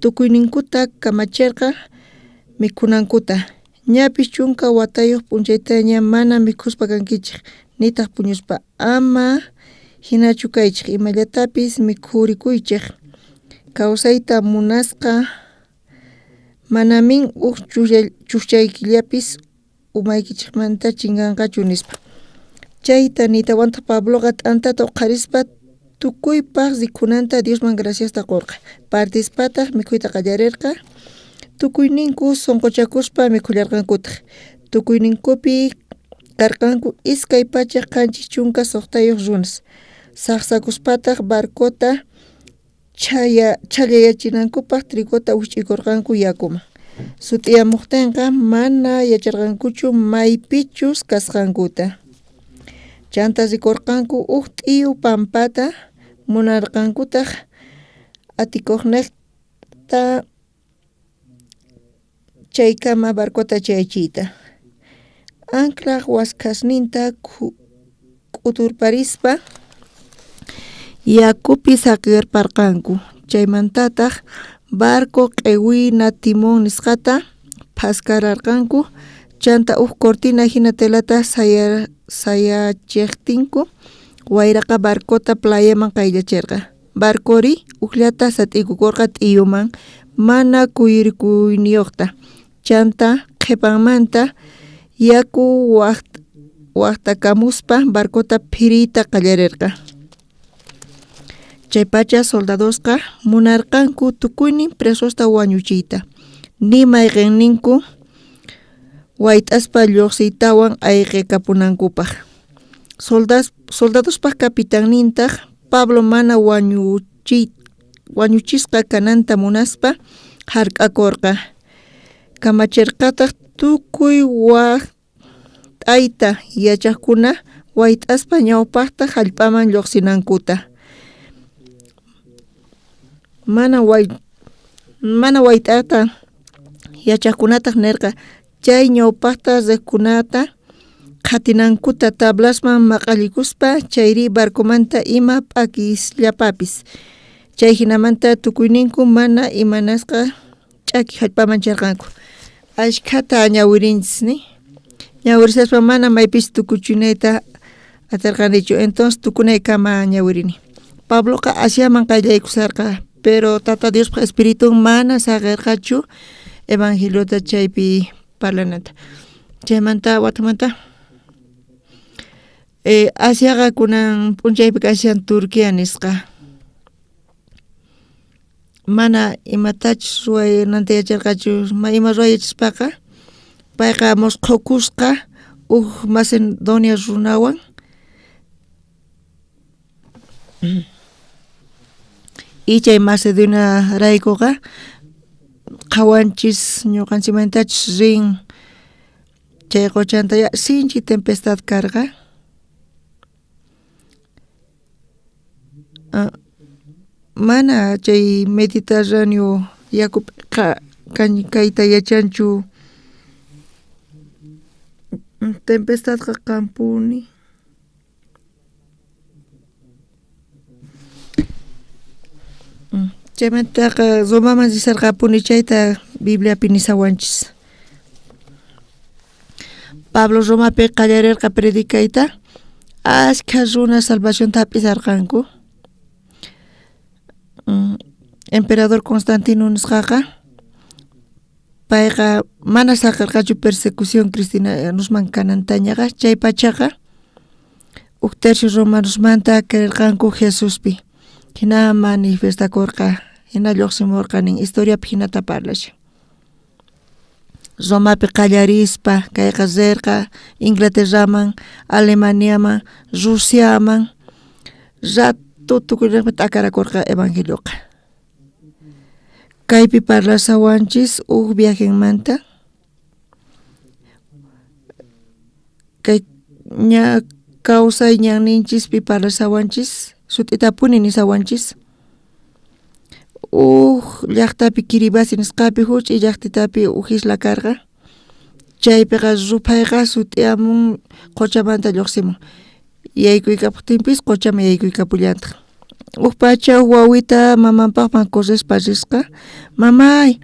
tukuyninkuta kamacherqa mikhunankuta. Ñapis 10 watayoj p'unchaytaña mana mikhuspa kankichej, nitaj puñuspa. Ama jinachu kaychej, imallatapis mikhurikuychej. Kawsayta munasqa manamin uj chujchaykillapis umaykichejmanta chinkanqachu nispa. Chayta niytawantaj Pabloqa t'antata uqharispa tukuypaj rikhunanta Diosman graciasta qorqa. Partispataj mikhuyta qallarerqa. Tukuyninku sonqochakuspa mikhullarqankutaj. Tukuyninkupi karqanku 276 runas. Sajsakuspataj barcota chhallayachinankupaj trigota wijch'uykorqanku yakuman. Sut'iyamojtenqa mana yacharqankuchu maypichus kasqankuta. Chanta rikorqanku uj t'iyu pampata, munarqankutaj atikojnejta chaykama barcota chayachiyta. Anclaj waskhasninta k'uturparispa yakupi saqerparqanku. Chaymantataj barco q'ewina timón nisqata phaskararqanku, chanta uj cortina jina telata sayachejtinku wayraqa barcota playaman qayllacherqa. Barcori ujllata sat'iykukorqa t'iyuman mana kuyurikuyniyojta. Chanta qhepanmanta yaku wajtakamuspa barcota phiriyta qallarerqa. Chaypacha soldadosqa munarqanku tukuynin presosta wañuchiyta, ni mayqenninku wayt'aspa llojsiytawan ayqekapunankupaj. Soldadospaj capitannintaj Pablo mana wañuchisqa kananta munaspa jark'akorqa. Kamacherqataj tukuy wajt'ayta yachajkuna wayt'aspa ñawpajta jallp'aman llojsinankuta. Mana wayt'ata yachajkunataj nerqa chay ñawpajta rejkunata qhatinankuta tablasman maq'allikuspa chayri barcomanta ima p'akisllapapis. Chay jinamanta tukuyninku mana imanasqa ch'aki jallp'aman charqanku. Ashkhata ñawirinchis ni, ñawirisaspa mana maypis tukuchinayta aterqanichu, entonces tukunaykama ñawirini. Pabloqa Asiaman qayllaykusharqa, pero Tata Diospaj Espiritun mana saqerqachu evangeliota chaypi parlananta. Chaymanta watamanta Asiaqa kunan p'unchaypi kashan Turquía nisqa. Mana imatachus ruwaynanta yacharqachu, ima ruway yachaspaqa payqa mosqhokusqa uj Macedonia runawan y chay Macedoniaraykuqa qhawanchis ñuqanchikmantachus rin chay qochanta sinchi tempestad karqa. Mana chay Mediterráneo yakupiqa kayta yachanchu tempestadqa kanpuni. Chaymantaqa Romaman risarqapuni chayta Bibliapi nisawanchis. Pablo Romapi qallarerqa predicayta, ashkha runas salvacionta hap'isarqanku. Emperador Constantino nisqaqa payqa mana saqerqachu persecución cristianosman kanantañaqa, chay pachaqa uj tercio romanosmanta creerqanku Jesuspi, jina manifestakorqa, jina llojsimorqa nin historiapi jinata parlashan. Romapi qallarispa kayqa rerqa Inglaterraman, Alemaniaman, Rusiaman, rato tukuynejpi t'akarakorqa evangelioqa. Kaypi parlashawanchis uj viajenmanta, kay ña kawsay ñanninchispi parlashawanchis, sut'itapuni nisawanchis, uj llajtapi Kiribati nisqapi juch'iy llajtitapi uj isla karqa, chaypiqa ruphayqa sut'iyamun qhochamanta lluqsimun, yaykuykapojtinpis qochaman yaykuykapullantaj. Uj pacha uj wawita mamanpajman correspa risqa, mamay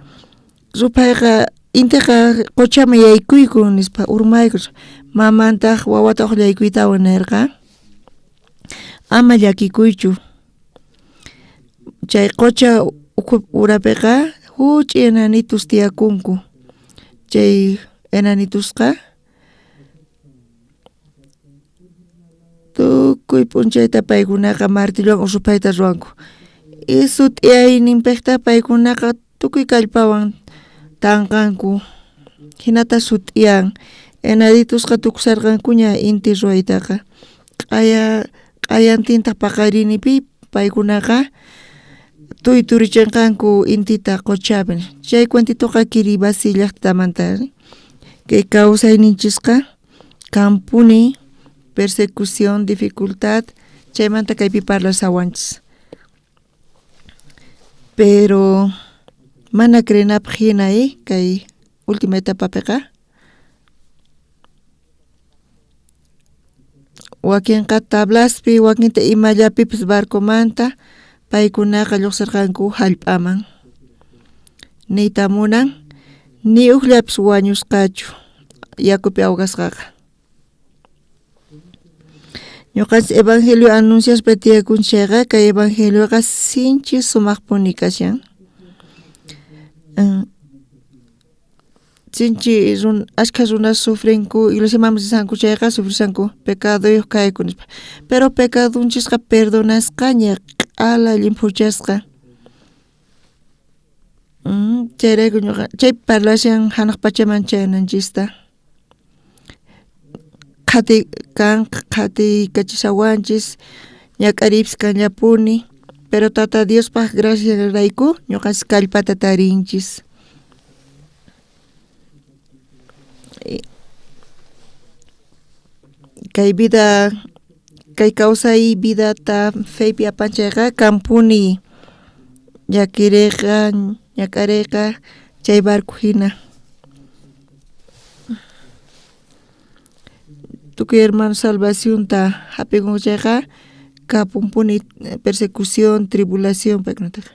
ruphayqa inteqa qochaman yaykuykun nispa urmaykus, mamantaj wawata ojllaykuytawan nerqa, ama llakikuychu, chay qocha ukhu urapeqa juch'iy enanitos tiyakunku, chay enanitosqa tukuy p'unchayta paykunaqa martillowan ruphayta ruwanku, y sut'iyayninpejta paykunaqa tukuy kallpawan tanqanku, jinata sut'iyan, enanitosqa tukusharqankuña inti ruwaytaqa, q'aya q'ayantintaj paqarinipi paykunaqa tuyturichenqanku intita qochapi, chay cuentitoqa Kiribati llajtamanta, kay kawsayninchisqa kanpuni persecución, dificultad, chaymanta kaypi parlashawanchis. Pero mana creenapaj jina kay última etapapeqa wakenqa tablaspi, wakinta imallapipis barcomanta paykunaqa lluqsirqanku jallp'aman. Niyta munan ni ujllapis wañusqachu yakupi ahogasqaqa. Ñuqanchis evangelio anunciaspa tiyakunchis chayqa kay evangelioqa sinchi sumaqpuni kashan. Sinchi ashkha runas sufrinku iglesiamanpis rishanku chayqa sufrishanku pecadoyoj kayku nispa, pero pecadonchisqa perdonasqaña q'ala llimphuchasqa. Chayrayku ñuqa chay parlashan janaj pachaman chayananchista. Qhati kan qhatiykachishawanchis ñak'ariypis kanllapuni, pero Tata Diospaj graciasrayku ñuqanchis kallpata tarinchis. Kay vida kay kawsay vidata feypi apan chayqa kanpuni llakireyqa ñak'areyqa chay barco jina. Tukuy hermano salvacionta jap'ikunku chayqa kapunpuni persecución, tribulación paykunataqa.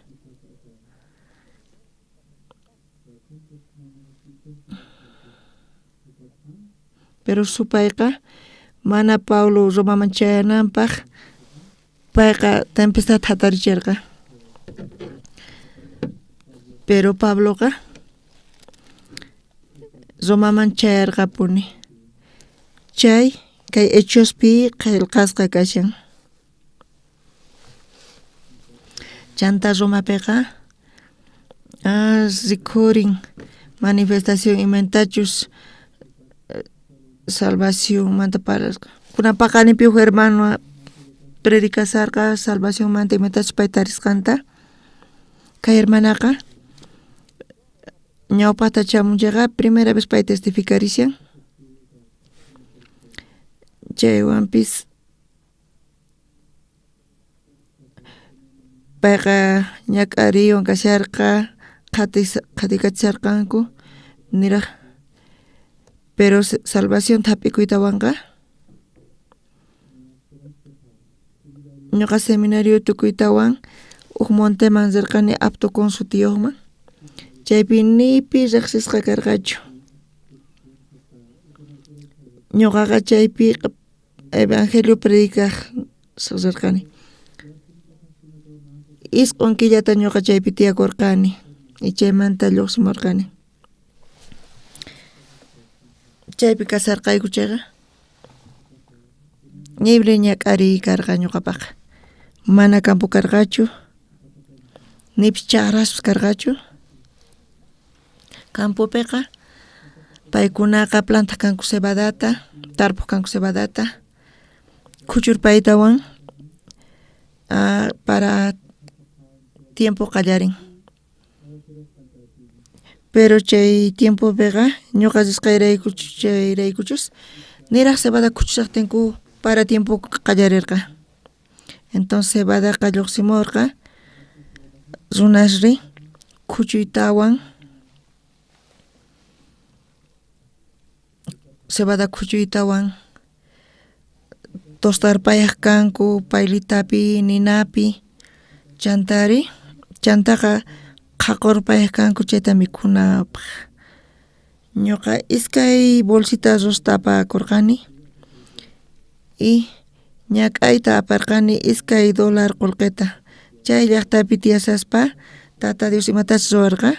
Pero supayqa mana Pablo Romaman chayananpaj payqa tempestadta jataricherqa. Pero Pabloqa Romaman chayarqapuni. Chay kay Hechospi qhelqasqa kashan. Chanta Romapeqa rikhurin manifestación imatachus salvacionmanta parlasqa. Kunan paqarinpi uj hermano predicasharqa salvacionmanta imatachus pay tarisqanta. Kay hermanaqa ñawpajta chamun chayqa primera vez pay testificarishan. Chaywanpis payqa ñak'ariywan kasharqa, qhatikachisharqanku niraj, pero salvacionta jap'ikuytawanqa ñuqa seminario tukuytawan Uj monteman rirqani Aptocon sutiyuqman, chaypi ni pi riqsisqa karqachu. Ñuqaqa chaypi evangelio predicaj rirqani. 9 killata ñuqa chaypi tiyakurqani y chaymanta lluqsimurqani. Chaypi kasarqayku chayqa libre ñak'ariy karqa ñuqapaqqa. Mana campo karqachu, nipis chaqraspas karqachu. Campopiqa paykunaqa plantaq kanku cebadata, tarpuq kanku cebadata, khuchurpaytawan para tiempo qallarin. Pero chay tiempopiqa ñuqa risqayraykuchus chayraykuchus niraq cebada khuchushaqtinku para tiempo qallarirqa. Entonces cebadaqa lluqsimurqa, runasri khuchuytawan cebada khuchuytawan tostarpayaq kanku paylitapi ninapi, chantari chantaqa qhaqurpayaq kanku chayta mikhunapaq. Ñuqa iskay bolsita arrozta apakurqani y ñak'ayta aparqani $2 qullqita. Chay llaqtapi tiyashaspa Tata Dios imatachus ruwarqa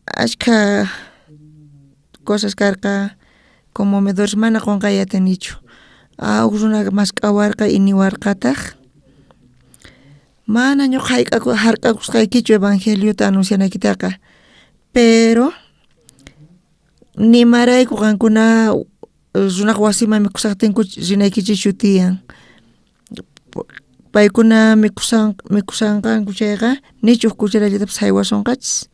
ashkha cosas karqa conmovedores mana qunqay atinichu. Uj runa mask'awarqa y niwarqataq mana ñuqa hark'akusqaykichu evangeliota anuncianaykitaqa, pero nimarayku qankuna runaq wasiman mikhusaqtinku rinaykichikchu tiyan. Paykuna mikhusanqanku chayqa nichu uj cucharallatapis jaywasonqachis.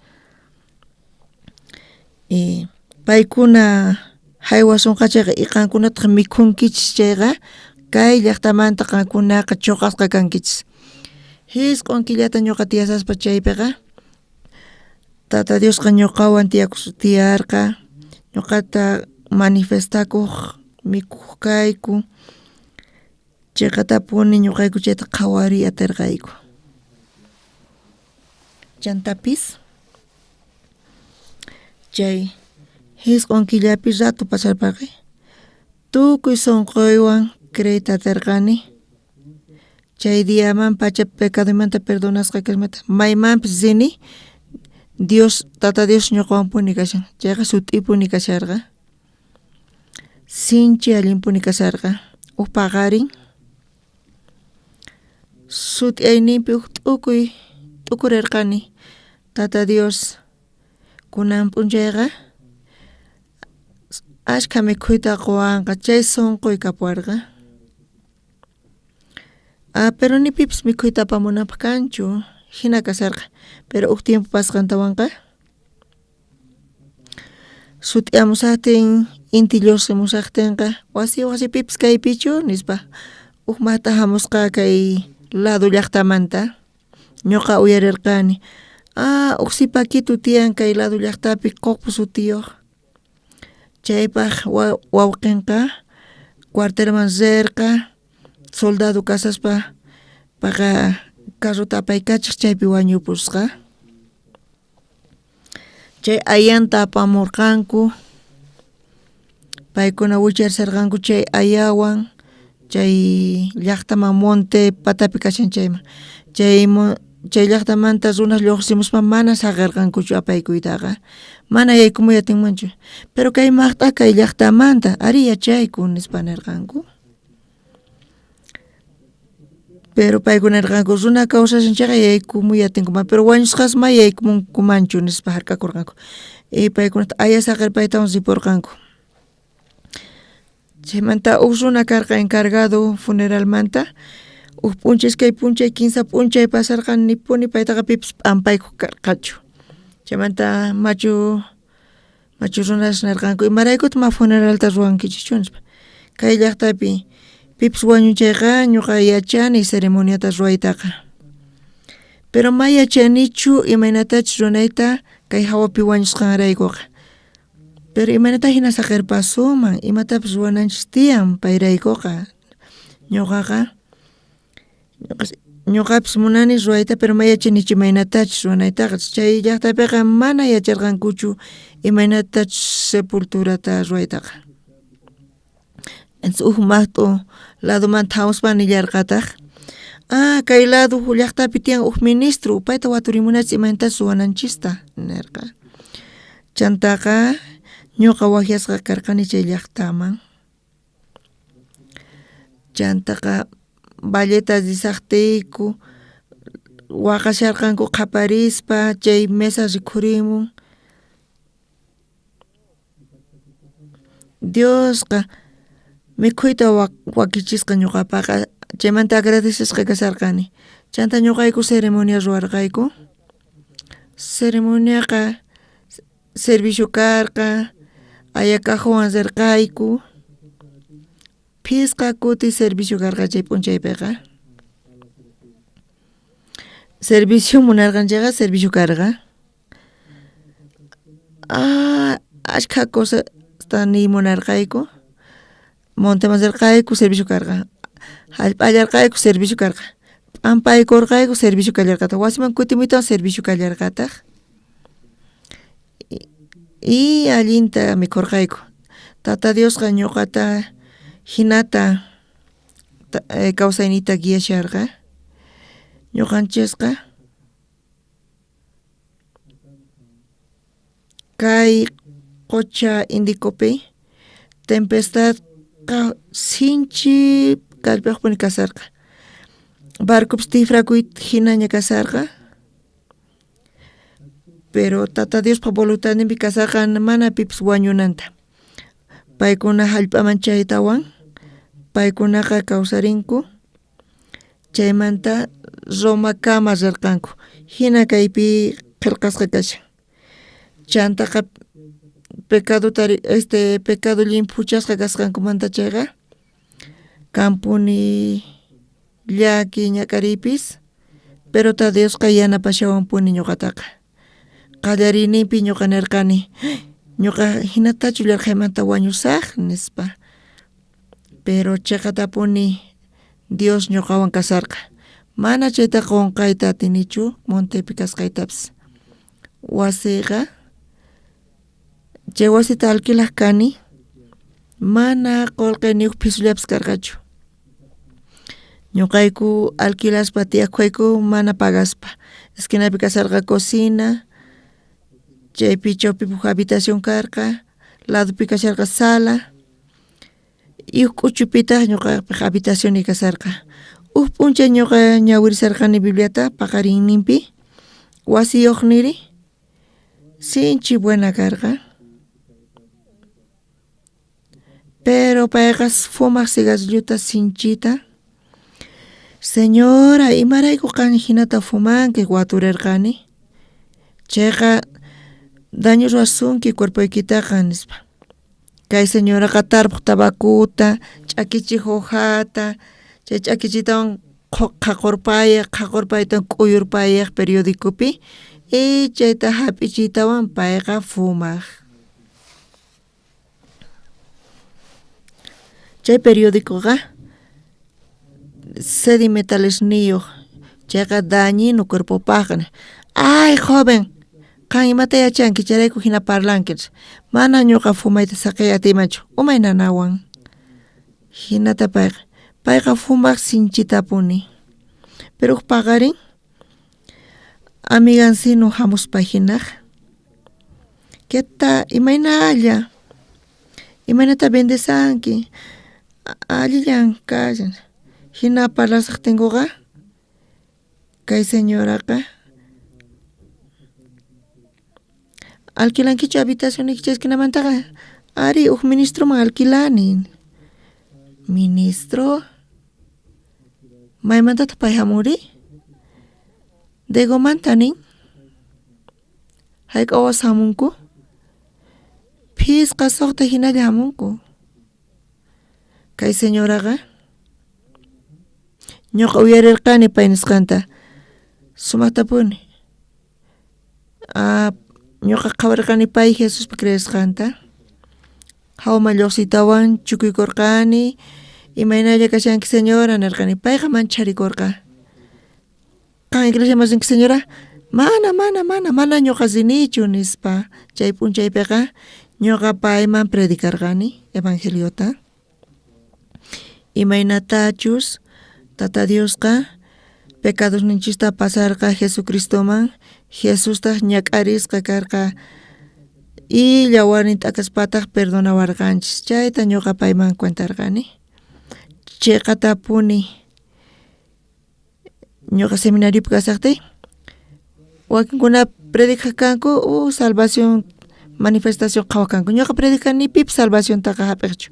Y paykuna jaywasonqa chayqa y qankunataq mikhunkichis chayqa kay llaqtamanta qankunaqa choqasqa kankichis. 9 killata ñuqa tiyasaspa chaypiqa Tata Diosqa ñuqawan tiyarqa, ñuqata manifestakuq mikhuq kayku, chiqatapuni ñuqayku chayta qhawariy atirqayku. Chantapis chay 9 killapi rato pasarpaqi tukuy sunquywan creeyta atirqani chay diaman pacha pecadomanta perdonasqa kasqaymanta maymanpis rini Dios Tata Dios ñuqawanpuni kashan, chayqa sut'ipuni kasharqa, sinchi allinpuni kasharqa. Uj paqarin sut'iyayninpi uj t'ukuy t'ukurirqani Tata Dios kunan p'unchayqa ashkha mikhuyta quwanqa chay sunquy kapuwarqa. Pero ni pipis mikhuyta apamunanpaq kanchu, jina kasharqa. Pero uj tiempo pasqantawanqa sut'iyamusaqtin inti lluqsimusaqtinqa wasi wasi pipis kaypichu nispa uj mata jamusqa kay lado llaqtamanta ñuqa uyarirqani uj sipakitu tiyan kay lado llaqtapi Qoqpo sutiyuq, chaypaq wawqinqa cuartelman rirqa soldado kasaspa paqa carrota apaykachaq chaypi wañupusqa. Chay ayanta apamurqanku, paykuna wicharisharqanku chay ayawan chay llaqtaman monte patapi kashan chayman. Chay llaqtamanta runas lluqsimuspa mana saqirqankuchu apaykuytaqa, mana yaykumuy atinmanchu. Pero kay maqt'a kay llaqtamanta ari yachayku nispa nirqanku. Pero paykuna nirqanku runa kawsashan chayqa yaykumuy atinkuman, pero wañusqas ma yaykumunkumanchu nispa hark'akurqanku. Y paykunata aya saqirpaytawan ripurqanku. Chaymanta uj runa karqa encargado funeralmanta, uj p'unchay iskay p'unchay 15 p'unchay pasarqa nipuni paytaqa pipis p'ampaykuq karqachu. Chaymanta machu runas nirqanku imaraykutaq ma funeralta ruwankichikchu nispa. Kay llaqtapi pipis wañun chayqa ñuqa yachani ceremoniata ruwaytaqa. Pero ma yachanichu imaynatachus ruwanayta kay hawapi wañusqanraykuqa. Pero imaynata hina saqirpasuman, imatapis ruwananchis tiyan payraykuqa. Ñuqaqa ñuqapis munani ruwayta pero ma yachanichu imaynatachus ruwanaytaqa chay llaqtapiqa mana yacharqankuchu imaynatachus sepulturata ruwaytaqa. Entonces uj maqt'u ladomanta jamuspa nillarqataq ah kay lado llaqtapi tiyan uj ministro payta waturimunachis imaynatachus ruwananchista nerqa. Chantaqa ñuqa wajyasqa karqani chay llaqtaman. Chantaqa valleta risaqtiyku waqasharqanku qhaparispa chay mesa rikhurimun Diosqa mikhuyta wakichisqa ñuqapaqa chaymanta agradecesqa kasharqani chanta ñuqayku ceremonia ruwarqayku ceremoniaqa servicio karqa aya cajonwan rirqayku phisqa kuti servicio karqa chay p'unchaypiqa servicio munarqan chayqa servicio karqa ashkha cosasta niy munarqayku monteman rirqayku servicio karqa jallp'allarqayku servicio karqa p'ampaykurqayku servicio kallarqataq wasiman kutimuytawan servicio kallarqataq y allinta mikhurqayku tata Diosqa ñuqata jinata kawsayniyta guiasharqa ñuqanchisqa kay qocha Indicopi tempestadqa sinchi kallpayojpuni kasharqa barcopis tifrakuyta jinaña kasharqa pero tata Diospa voluntadninpi kasharqa mana pipis wañunanta paykuna jallp'aman chaytawan paykunaqa kawsarinku chaymanta Romakama rirqanku jina kaypi qhelqasqa kashan chantaqa pecadota este pecado llimphuchasqa kasqankumanta chayqa kanpuni llaki ñak'ariypis pero tata Diosqa yanapashawanpuni ñuqataqa qallariyninpi ñuqa nerqani ñuqa jinatachu yarqhaymanta wañusaj nispa pero cheqatapuni Dios ñuqawan kasharqa mana chayta qonqayta atinichu montepi kasqaytapis wasiyqa chay wasita alquilaj kani mana qolqeniyoj phisullapis karqachu ñuqayku alquilaspa tiyakuyku mana pagaspa esquinapi kasharqa cocina chaypi chawpipi uj habitación karqa ladopi kasharqa sala y uj k'uchupitaj ñuqapaj habitacionniy kasharqa uj p'unchay ñuqa ñawirisharqani bibliata paqarinninpi wasiyojniri sinchi buena karqa pero payqa fumaj cigarrillota sinchita señora imarayku qan jinata fumanki waturerqani chayqa daño ruwasunki cuerpoykitaqa nispa kay señoraqa tarpoj tabacuta ch'akichej hojata chay ch'akichiytawan qhaqorpayaj qhaqorpaytawan k'uyurpayaj periodicopi y chayta jap'ichiytawan payqa fumaj chay periodicoqa sedimetalesniyoj chayqa dañino cuerpopajqa ay joven qan imata yachanki chayrayku jina parlanki mana ñuqa fumayta saqeyta atiymanchu umay nanawan jinata payqa payqa fumaj sinchitapuni pero uj paqarin amigancino jamuspa jinaj queta imaynalla imaynata bendesanki allillan kashan jina parlasajtinkuqa kay señoraqa alquilankichu habitacionniyki chay esquinamantaqa ari uj ministroman alquilani ministro maymantataq pay jamuri Degomanta nin jayk'a wawas jamunku phisqa suqta jinalla jamunku kay señoraqa ñuqa uyarerqani pay nisqanta sumajtapuni ñuqa qhawarqani pay Jesuspi creesqanta jawaman llojsiytawan chukuykorqani Imaynalla kashanki señora nirqani, payqa mancharikorqa. Qan iglesiaman rinki señora? Mana, mana, mana, mana ñuqa rinichu nispa. Chay p'unchaypiqa ñuqa payman predicarqani evangeliota. Imaynatachus Tata Diosqa pecadosninchista pasarqa Jesucristoman, Jesustaq ñak'arisqa karqa y llawarnin t'akaspataq perdonawarqanchis. Chayta ñuqa payman cuentarqani. Cheqatapuni ñuqa seminariopi kasaqtiy wakinkuna predicaj kanku salvación manifestación qhawaj kanku. Ñuqa predicani ni pipis salvaciontaqa jap'iqchu.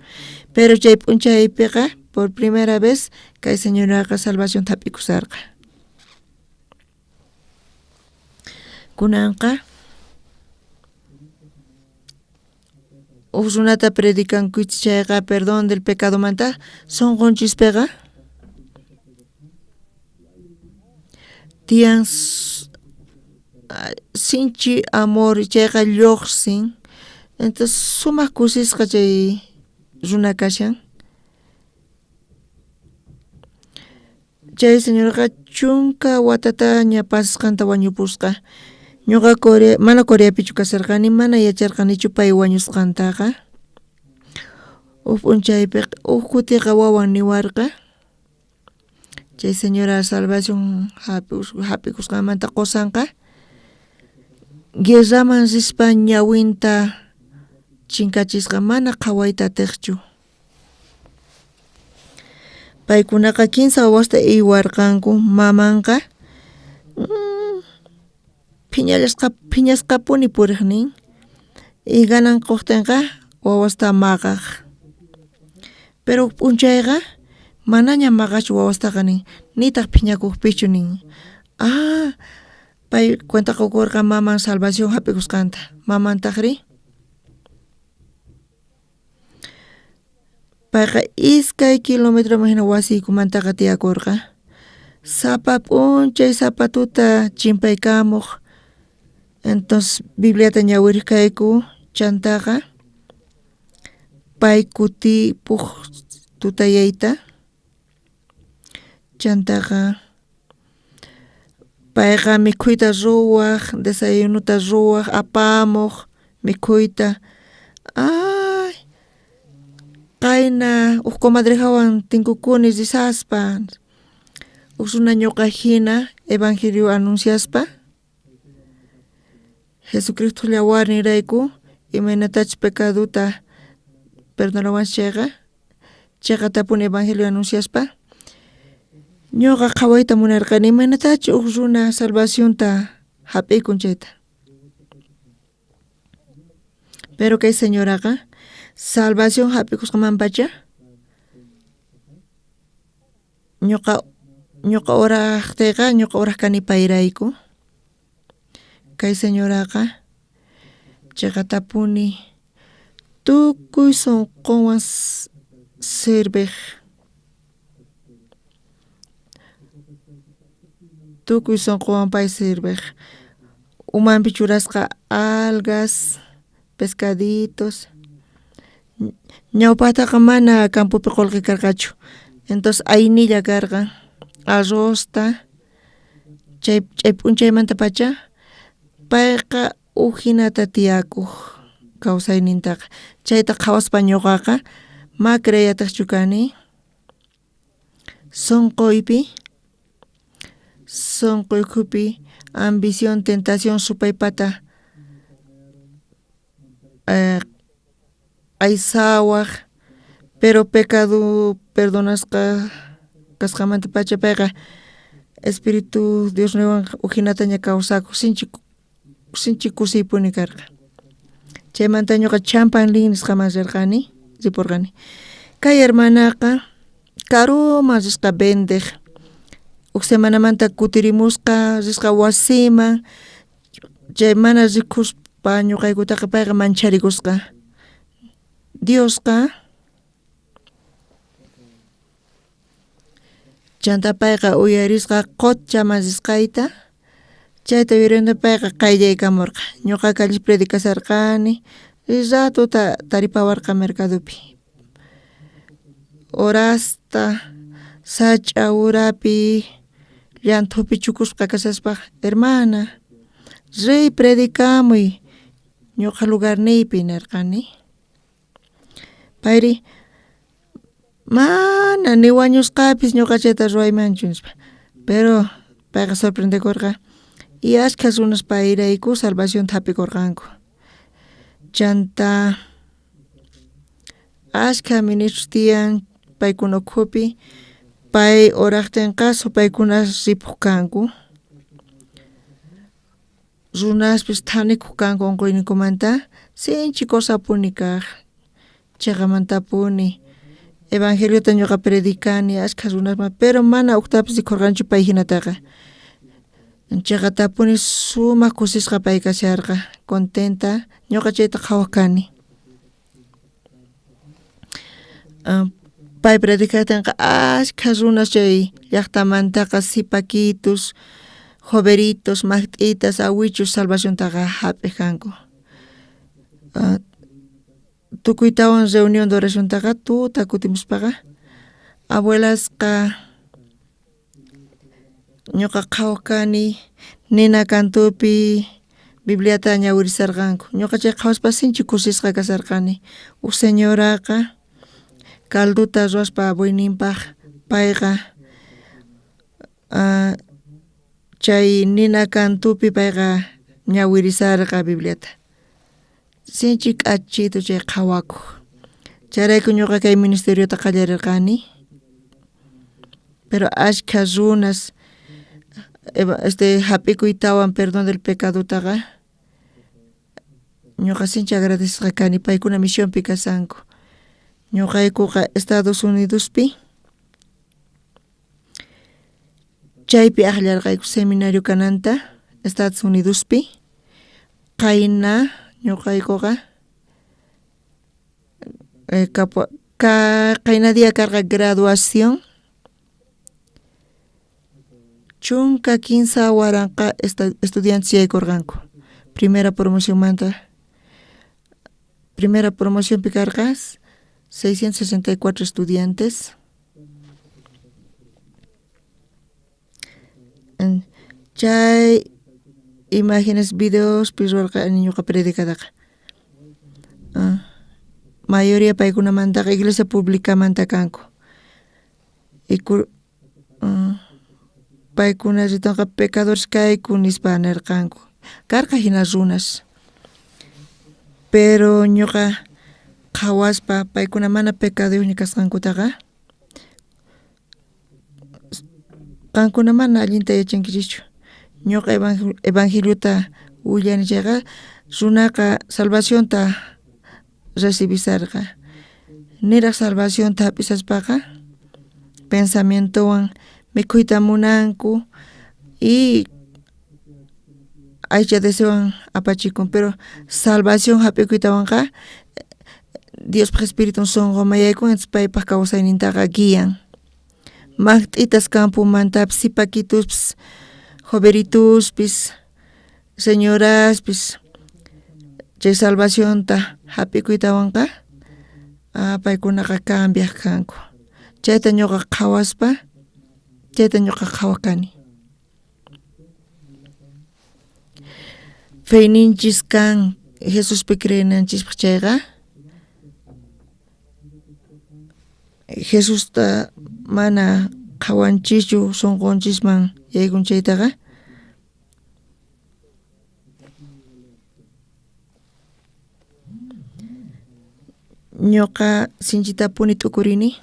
Pero chay p'unchaypiqa por primera vez kay señoraqa salvacionta jap'ikusarqa. Kunanqa uj runata predicankichis chayqa perdón del pecadomanta sonqonchispiqa tiyan sinchi amor chayqa llojsin entonces sumaq kusisqa chay runa kashan. Chay señorqa 10 watataña pasasqanta wañupusqa. Ñuqa Corea, mana Coreapichu kasarqani, mana yacharqanichu pay wañusqantaqa. Uj p'unchaypiqa, uj kutiqa wawan niwarqa, chay señora salvación jap'ikusqanmanta qosanqa guerraman rispa ñawinta chinkachisqa, mana qhawayta atiqchu. Paykunaqa 15 wawasta uywarqanku, mamanqa phiñasqapuni puriqnin y ganan qoqtinqa wawasta maqaq. Pero p'unchayqa manaña maqachu wawastaqa nin, nitaq phiñakuqpichu nin. Ah, pay cuenta qokurqa maman salvación jap'ikusqanta, mamantaqri payqa 2 kilómetroman hina wasiykumantaqa tiyakurqa. Sapa p'unchay sapa tuta chimpaykamuq. Entonces Bibliata ñawiriq kayku chantaqa pay kutipuq tutayayta chantaqa payqa mikhuyta ruwaq, desayunuta ruwaq, apamuq mikhuyta. Ay, qayna uj comadrejawan tinkukuni risaspa, uj runa ñuqa hina evangelio anunciaspa Jesucristo llawarninrayku imaynatachus pecaduta perdonawanchis chayqa cheqatapuni evangelio anunciaspa ñuqa qhawayta munarqani imaynatachus uj runa salvacionta jap'ikun chayta. Pero kay señoraqa salvación jap'ikusqamanpacha ñuqa oraqtiyqa ñuqa oraq kani payrayku. Kay señoraqa cheqatapuni tukuy sonqonwan sirviq, tukuy sonqonwan pay sirviq. Umanpi churasqa algas, pescaditos. Ñawpaqtaqa mana campopi qolqe karqachu, entonces aynilla karqa, arrozta. Chay p'unchaymantapacha payqa uj hinata tiyakuq kawsaynintaqa. Chayta qhawaspa ñuqaqa ma creeyataqchu kani sonqoypi, sonqoykupi ambición, tentación supaypata aysawaq, pero pecado perdonasqa kasqamantapacha payqa Espíritu Diosniwan ujinataña kawsakuq, sinchi kusiypuni karqa. Chaymanta ñuqa Champanlin nisqaman rirqani, ripurqani. Kay hermanaqa karuman risqa vendeq, uj semanamanta kutirimusqa, risqa wasiman, chay mana rikuspa ñuqaykutaqa payqa mancharikusqa. Diosqa chanta payqa uyarisqa qochaman risqayta, chayta uyariyta payqa qayllaykamurqa. Ñuqa calles predicasarqani, ratuta taripawarqa mercadopi. Horasta sach'a urapi llanthupi chukusqa kashaspa, hermana, riy predicamuy ñuqa lugarniypi nerqani. Payri mana ni wañusqapis ñuqa chayta ruwaymanchu nispa. Pero payqa sorprendekurqa y ashkha runas payrayku salvacionta hap'ikurqanku. Chanta ashkha ministros tiyan paykuna ukhupi pay oraqtinqa supaykuna ripuq kanku. Runaspis thanikuq kanku unquyninkumanta sinchi cosapuni kaq chiqamantapuni evangeliota ñuqa predicani ashkha runasman pero mana uktapis rikurqanichu pay hinataqa. Chiqatapuni sumaq kusisqa pay kasharqa contenta ñuqa chayta qhawaq kani. Pay predicaqtinqa ashkha runas chay llaqtamantaqa sipakitus, joveritos, maqt'itas, awichus salvaciontaqa hap'iq kanku. Tukuytawan reunión de oraciontaqa tuta kutimuspaqa abuelasqa ñuqa qhawaq kani nina kantupi Bibliata ñawirisarqanku ñuqa chay qhawaspa sinchi kusisqa kasarqani. Uj señoraqa calduta ruwaspa abuelinpaq payqa chay nina kantupi payqa ñawirisarqa Bibliata. Sinchi k'achitu chay qhawakuq. Chayrayku ñuqa kay ministeriota qallarirqani. Pero ashkha runas hap'ikuytawan perdón del pecadotaqa ñuqa sinchi agradecesqa kani paykuna misionpi kashanku. Ñuqaykuqa Estados Unidospi chaypi aqllarqayku seminario kananta Estados Unidospi qayna ñuqaykuqa qayna día karqa graduación 13,000 estudiantes yaykurqanku primera promocionmanta. Primera promocionpi karqa 664 estudiantes. Chay imágenes videospi ruwarqani ñuqa predicadaqa. Mayoría paykunamantaqa iglesia publicamanta kanku. Paykuna ritonqa pecadores kayku nispa nirqanku. Karqa hina runas. Pero ñuqa qhawaspa paykuna mana pecaduyuqña kasqankutaqa qankuna mana allinta yachankichischu. Ñuqa evangeliota willani chayqa runaqa salvacionta recibisarqa. Niraq salvacionta hap'isaspaqa pensamientowan mikhuyta munanku y aycha deseowan apachikun, pero salvación hap'ikuytawanqa Diospaq Espiritun sunquman yaykun entonces paypaq kawsaynintaqa guian. Maqt'itas campomantapis sipakituspis joverituspis señoraspis chay salvacionta hap'ikuytawanqa paykunaqa cambiaq kanku. Chayta ñuqa qhawaspa chayta ñuqa qhawaq kani. Feyninchis kan Jesuspi creenanchispaq chayqa Jesusta mana qhawanchischu sunqunchisman yaykun chaytaqa ñuqa sinchitapuni t'ukurini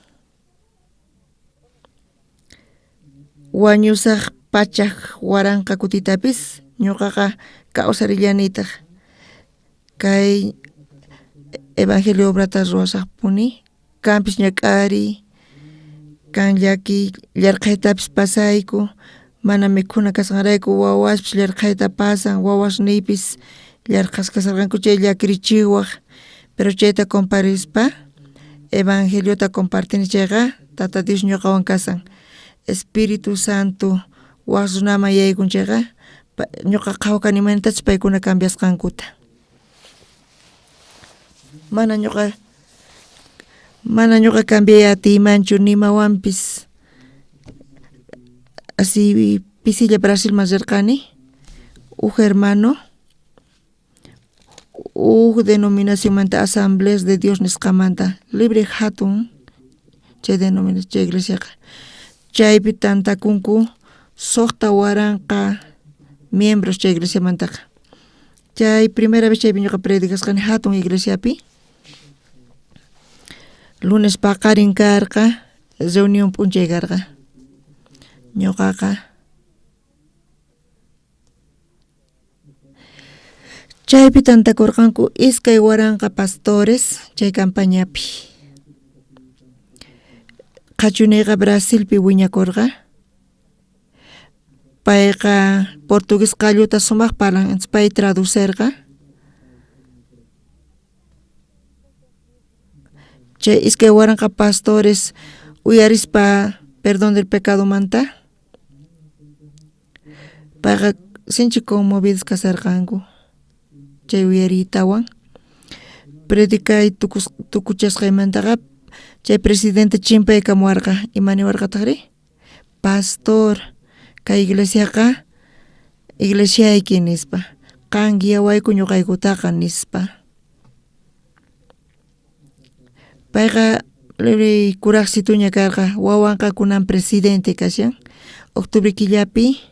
wañusaq 100,000 kutitapis ñuqaqa kawsarillanitaq kay evangelio obrata ruwasaqpuni kanpis ñak'ariy kan llakiy llarqhaytapis pasayku mana mikhuna kasqanrayku wawaspis llarqhayta pasan wawasniypis llarqhasqa kasarqanku chay llakirichiwaq pero chayta comparispa evangeliota compartini chayqa Tata Dios ñuqawan kasan Espíritu Santo waq runaman yaykun chayqa ñuqa qhawakani imaynatachus paykuna cambiasqankuta. Mana ñuqa Mana ñuqa cambiay atiymanchu nimawanpis. Así pisilla Brasilman rirqani uj hermano uj denominacionmanta Asambleas de Dios nisqamanta libre hatun chay denominación chay iglesiaqa chaypi tantakunku 6000 miembros chay iglesiamantaqa chay primera vez chaypi ñuqa predicasqani hatun iglesiapi lunes paqarin karqa reunión p'unchay karqa ñuqaqa chaypi tantakurqanku 2000 pastores chay campañapi qhachuniyqa Brasilpi wiñakurqa payqa portugués qalluta sumaq parlan pay traducerqa chay 2000 pastores uyarispa perdón del pecadomanta payqa sinchi conmovidos kasharqanku chay uyariytawan predicay tukuchasqaymantaqa chay presidente chimpaykamuwarqa ima niwarqataqri pastor kay iglesiaqa iglesiayki nispa qan guiawayku ñuqaykutaqa nispa payqa kuraqsituña karqa wawanqa kunan presidente kashan octubre killapi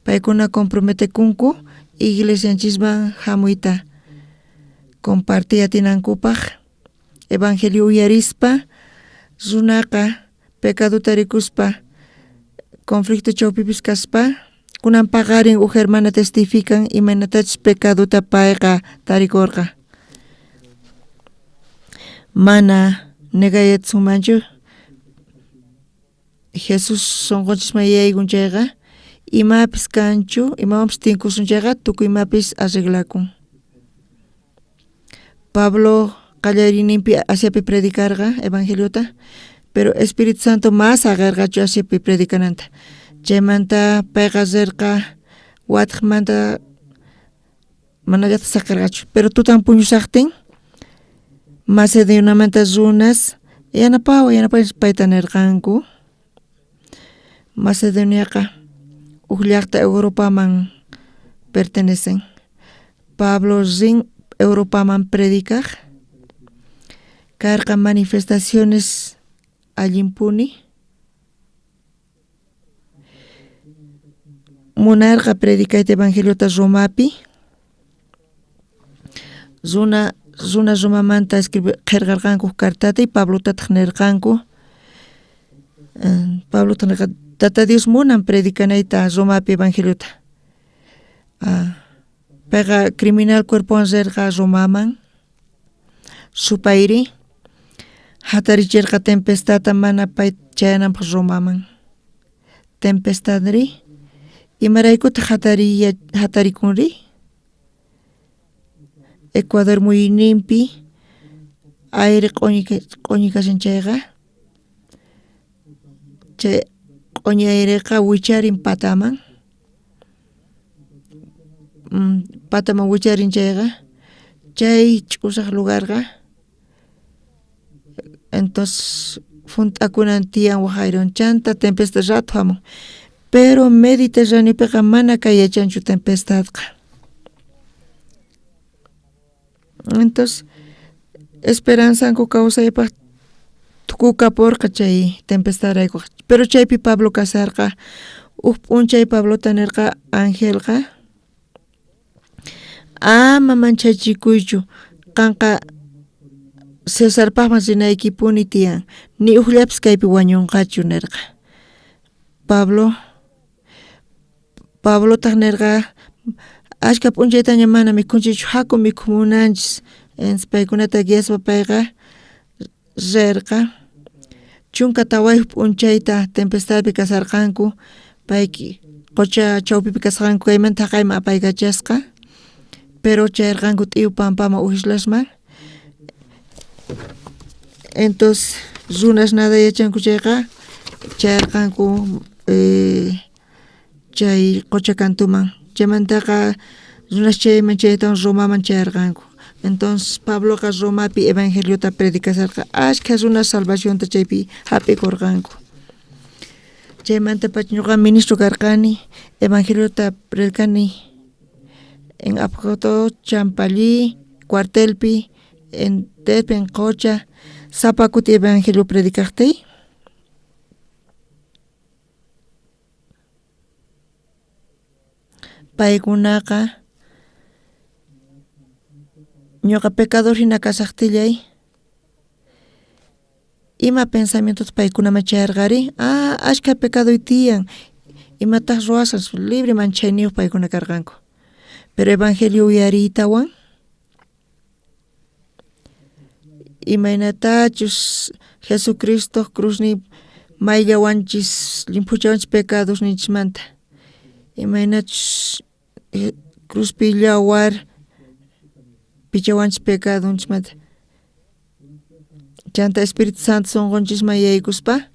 paykuna comprometekunku iglesianchisman hamuyta compartiy atinankupaq evangelio uyarispa runaqa pecadota rikuspa conflicto chawpipis kaspa kunan paqarin uj hermana testifican imaynatachus pecadota payqa tarikurqa mana negayatsunmanchu Jesús sunqunchisman yaykun chayqa imapis kanchu imawanpis tinkusun chayqa tukuy imapis arreglakun Pablo qallariyninpi Asiapi predicarqa evangeliota pero Espíritu Santo mas saqerqachu Asiapi predicananta chaymanta payqa rirqa watijmanta manallataq saqerqachu pero tutan puñushaqtin Macedoniamanta runas yanapaway yanapaway payta nirqanku Macedoniaqa uj llaqta Europaman pertenecen Pablo rin Europaman predicaj karqa manifestaciones allinpuni munarqa predicayta evangeliota Romapi runa Romamanta qillqarqanku cartata y Pablotataq nirqanku Pablotaq nirqa Tata Dios munan predicanayta Romapi evangeliota payqa criminal cuerpowan rirqa Romaman supayri hatarichirqa tempestadta mana pay chayananpaq Romaman tempestadri imaraykutaq hatarikunri Ecuador muyuyninpi aire q'uñi kashan chayqa chay q'uñi aireqa wicharin pataman pataman wicharin chayqa chay ch'usaq lugarqa entonces junt'akunan tiyan waj airewan chanta tempestad rato hamun pero Mediterraneopiqa mana kay yachanchu tempestadqa entonces esperanzanku kawsaypaq tukukaporqa chay tempestadraykuqa pero chaypi Pablo kasharqa uj p'unchay Pablota nirqa angelqa ama manchachikuychu qanqa Cesarpaqman rinaykipuni tiyan ni ujllapis kaypi wañunqachu nirqa Pablotaq nirqa ashka p'unchaytaña mana mikhunchikchu haku mikhumunanchis paykunata guiaspa payqa rirqa 14 p'unchayta tempestadpi kasharqanku pay qocha chawpipi kasqanku kaymanta haqayman apaykachasqa pero chayarqanku t'iyu pampaman uj islasman entonces runas nada yachanku chayqa chayarqanku chay qocha kantuman chaymantaqa runas chayman chaytawan Romaman chayarqanku Entonces Pabloqa Romapi evangeliota predicasharqa, ashkha runas salvacionta chaypi jap'ikorqanku. Chaymantapacha ñuqa ministro karqani, evangeliota predicani en Apocoto, Champalí, cuartelpi, en Tepe, en Qocha, sapa kuti evangelio predicajtiy. Paykunaqa ñuqa pecador hina kashajtillay ima pensamientota paykunaman chayarqari, ah ashkha pecadoy tiyan, imataj ruwasaj libre manchayniyuq paykuna karqanku. Pero evangelio uyariytawan imaynatachus Jesucristo cruznin mayllawanchis llimphuchawanchis pecadosninchismanta, imaynachus cruzpi yawar pichawanchis pecadonchismanta, chanta Espíritu Santo sunqunchisman yaykuspa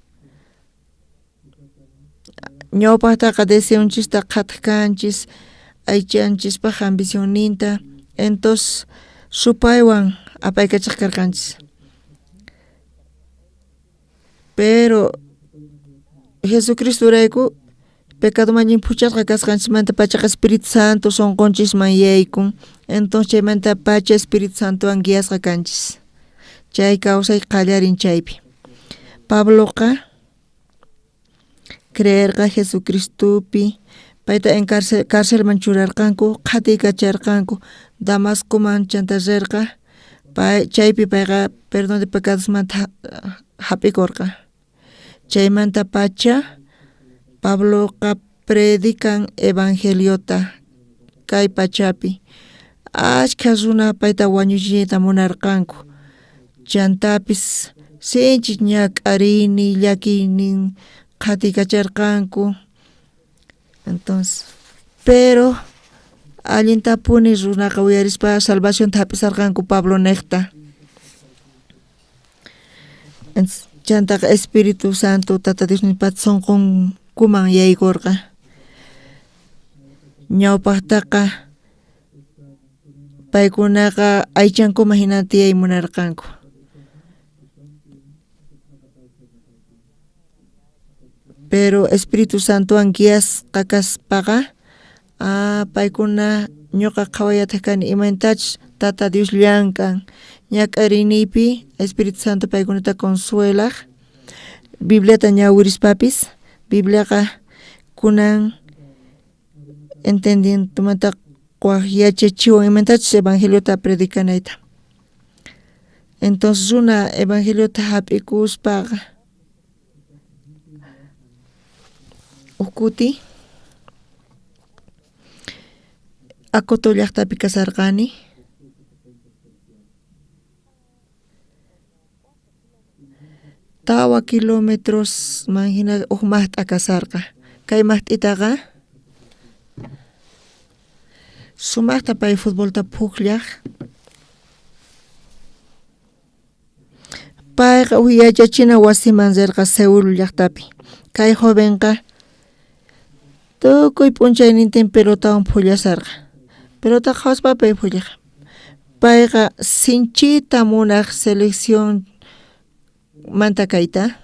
ñawpaqtaqa deseonchista qhataq kanchis aychanchispaj ambicionninta, entonces supaywan apaykachaq karqanchis. Pero Jesucristorayku pecadoman llimphuchasqa kasqanchismanta pachaqa Espíritu Santo sunqunchisman yaykun, entonces chaymanta pacha Espíritu Santowan guiasqa kanchis. Chay kawsay qallarin chaypi. Pabloqa creerqa Jesucristopi, payta en carcelman churarqanku, qhatiykacharqanku, Damascoman chanta rirqa, pay chaypi payqa perdón de pecadosmanta jap'ikorqa. Chaymanta pacha Pabloqa predican evangeliota kay pachapi. Ashkha runa payta wañuchiyta munarqanku, chantapis sinchi ñak'ariynin llakiynin qhatiykacharqanku. Entonces, pero allintapuni runaqa uyarispa salvacionta jap'isarqanku Pablo niqta. Chantaqa Espíritu Santo Tata Diosninpata sunqunkuman yaykurqa. Ñawpaqtaqa paykunaqa aychankuman hina tiyay munarqanku. Pero Espíritu Santowan guiasqa kaspaqa paykuna ñuqa qhawayataq kani imaynatachus Tata Dios llank'an ñak'ariyniypi Espíritu Santo paykunata consuelaj. Bibliata ñawirispapis Bibliaqa kunan entendimientomanta quwaj yachachiwan imaynatachus evangeliota predicanayta. Entonces runa evangeliota jap'ikuspaqa uj kuti Acoto llaqtapi kasarqani. 4 kilómetros man hina uj maqt'a kasarqa. Kay maqt'itaqa sumaqta pay futbolta pukllaq. Payqa uj yachachina wasiman rirqa Seúl llaqtapi. Kay jovenqa tukuy p'unchaynintin pelotawan phullasarqa. Pelota qhawaspa pay phullaq. Payqa sinchita munaq selección manta kayta.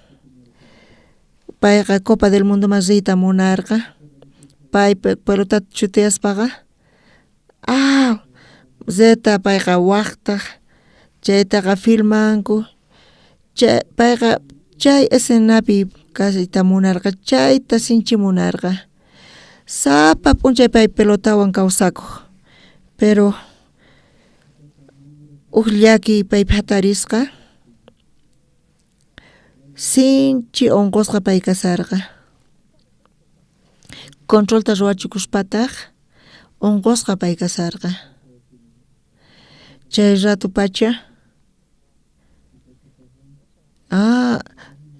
Payqa Copa del Mundoman riyta munarqa. Pay pelotata chutiyaspaqa reta payqa waqtaq, chaytaqa filmanku. Payqa chay escenapi kayta munarqa, chayta sinchi munarqa. Sapa p'unchay pay pelotawan kawsakuq. Pero uj llakiy paypi hatarisqa, sinchi unqusqa pay kasarqa. Controlta ruwachikuspataq unqusqa pay kasarqa. Chay rato pacha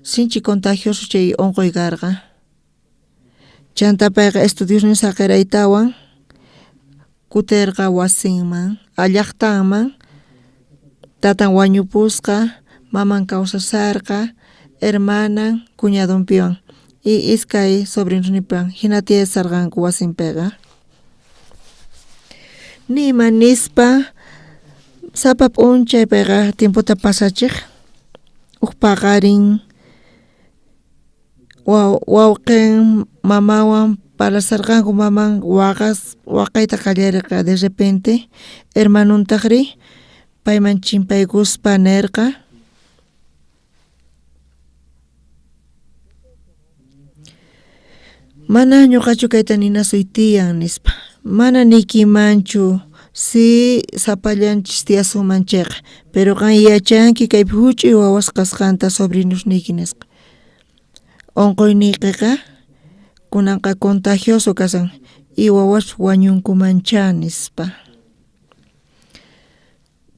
sinchi contagioso chay unquy karqa. Chanta payqa estudiosnin saqiraytawan kutirqa wasinman, llaqtanman, tatan wañupusqa, maman kawsasarqa, hermanan, cuñadonpiwan y iskay sobrinosninpiwan hina tiyasarqanku wasinpiqa. Nima nispa Sapa p'unchay payqa tiempota pasachej uj paqarin wawqen mamawan parlasharqanku maman waqas waqayta qallarerqa de repente hermanontajrí payman chimpaykuspa nerqa Mana ñoqachu kayta ninasuy tiyan nispa mana niykimanchu si sapallanchis tiyasunman chayqa pero qan yachanki kaypi juch'uy wawas kasqanta sobrinosniyki nisqa onqoyniykiqa kunanqa contagioso kashan y wawas wañunkumanchá nispa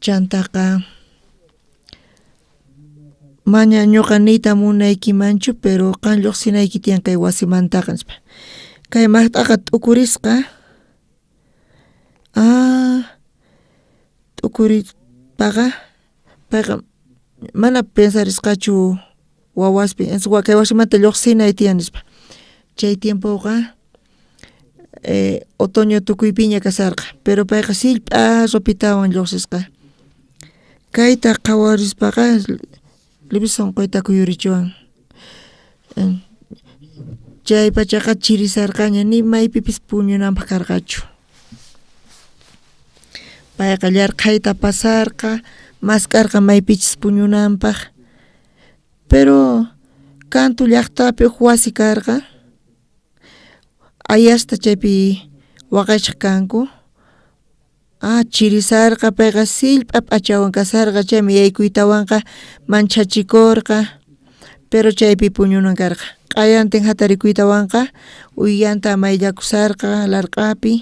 chantaqa maña ñoqa niyta munaykimanchu pero qan llojsinayki tiyan kay wasimantaqa nispa kay maqt'aqa t'ukurisqa ah t'ukurispaqa payqa mana pensarisqachu wawaspi kay wasimanta llojsinay tiyan nispa chay tiempoqa otoño tukuypiña kasharqa pero payqa sillp'a ropitawan llojsisqa kayta qhawarispaqa libre sonqoyta kuyurichiwan chaypachaqa chirisarqaña ni maypipis puñunanpaj karqachu payqa llarqhayta pasarqa mask'arqa maypichus puñunanpaj pero kantu llajtapi uj wasi karqa ayasta chaypi waqaychaj kanku ah chirisarqa payqa sillp'a p'achawan kasharqa chaymi yaykuytawanqa manchachikorqa pero chaypi puñunan karqa q'ayantin jatarikuytawanqa uyanta mayllakusharqa larq'api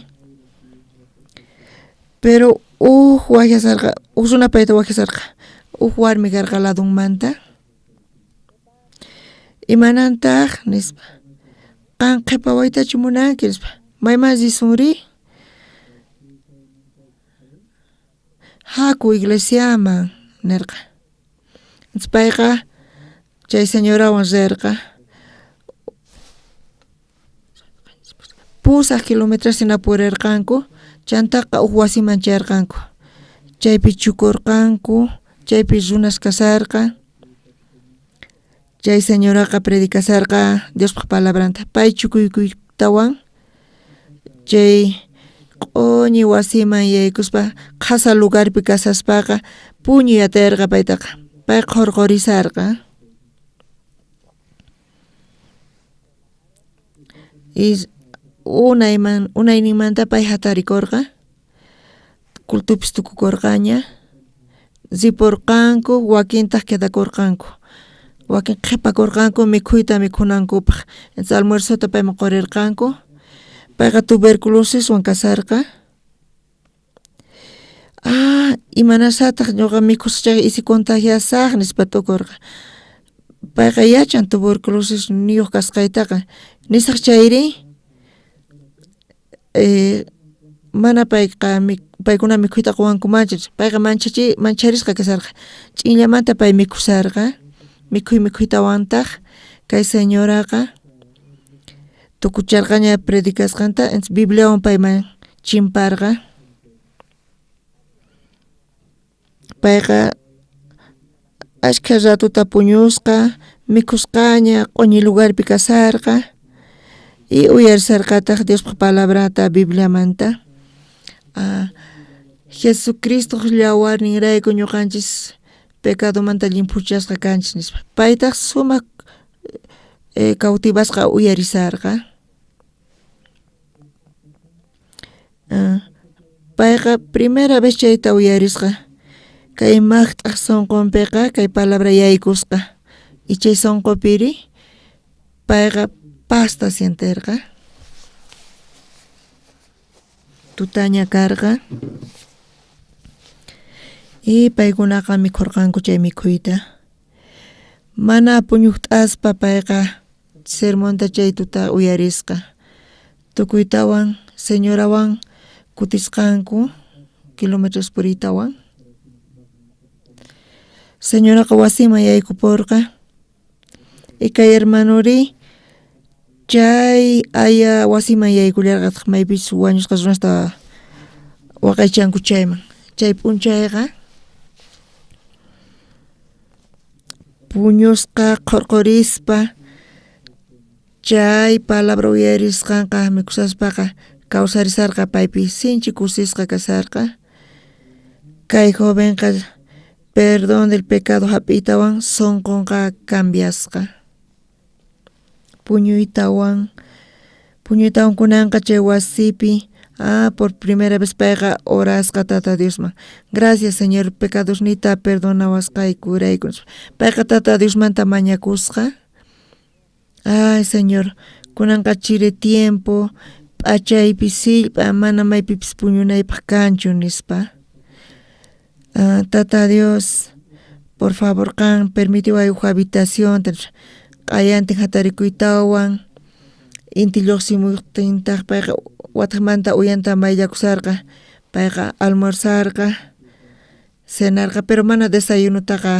pero uj wajyasharqa uj runa payta wajyasharqa uj warmi karqa ladonmanta imanantaj nispa qan qhepawaytachu munanki nispa mayman risunri jaku iglesiaman nerqa payqa chay señorawan rerqa pusaj kilometros jina purerqanku chantaqa uj wasiman chayarqanku chaypi chukorqanku chaypi runas kasharqa chay señoraqa predicasharqa Diospaj palabranta pay chukuykuytawan chay q'oñi wasiman yaykuspa qhasa lugarpi kashaspaqa puñuy aterqa paytaqa pay qhorqorisharqa unayman unayninmanta pay jatarikorqa cultopis tukukorqaña riporqanku wakintaj quedakorqanku wakin qhepakorqanku mikhuyta mikhunankupaj entonces almuerzota payman qorerqanku payqa tuberculosiswan kasharqa ah imanashataj ñoqa mikhusaj chayqa y si contagiasaj nispa t'ukorqa payqa yachan tuberculosisniyoj kasqaytaqa nisaj chayri mana payqa paykuna mikhuyta qowankumanchu payqa manchachi mancharisqa kasharqa ch'inllamanta pay mikhusharqa mikhuy mikhuytawantaj kay señoraqa tukucharqaña predicasqanta Bibliawan payman chimparqa payqa ashkha ratota puñusqa mikhusqaña q'oñi lugarpi kasharqa y uyarisharqataj Diospaj palabrata Bibliamanta Jesucristoj yawarninrayku ñoqanchis pecadomanta llimphuchasqa kanchis nispa paytaj sumaj cautivasqa uyarisharqa Payqa primera vez chayta uyarisqa kay maqt'aj sonqonpeqa kay palabra yaykusqa y chay sonqopiri payqa pazta sienterqa tutaña karqa y paykunaqa mikhorqanku chay mikhuyta mana puñujt'aspa payqa sermonta chay tuta uyarisqa tukuytawan señorawan kutisqanku kilometros puriytawan señoraqa wasiman yaykuporqa y kay hermanori chay aya wasiman yaykullarqataj maypichus wañusqa runasta waqaychanku chayman chay p'unchayqa. Puñusqa qhorqorispa chay palabra uyarisqanqa mikhusaspaqa kawsarisarqa paypi sinchi kusisqa kasarqa. Kay jovenqa perdón del pecado hap'iytawan sonqonqa cambiasqa. Puñuytawan kunanqa chay wasipi por primera vez payqa orasqa Tata Diosman. Gracias Señor pecadosniyta perdonawasqaykurayku. Payqa Tata Diosmanta mañakusqa. Ay Señor, kunanqa chiri tiempo p'achaypi sillp'a mana maypipis puñunaypaq kanchu nispa. Tata Dios, por favor qan permitiway uj habitacionta q'ayantin hatarikuytawan inti lluqsimuytintaq payqa wataqmanta uyanta mayllakusarqa payqa almorzarqa cenarqa pero mana desayunutaqa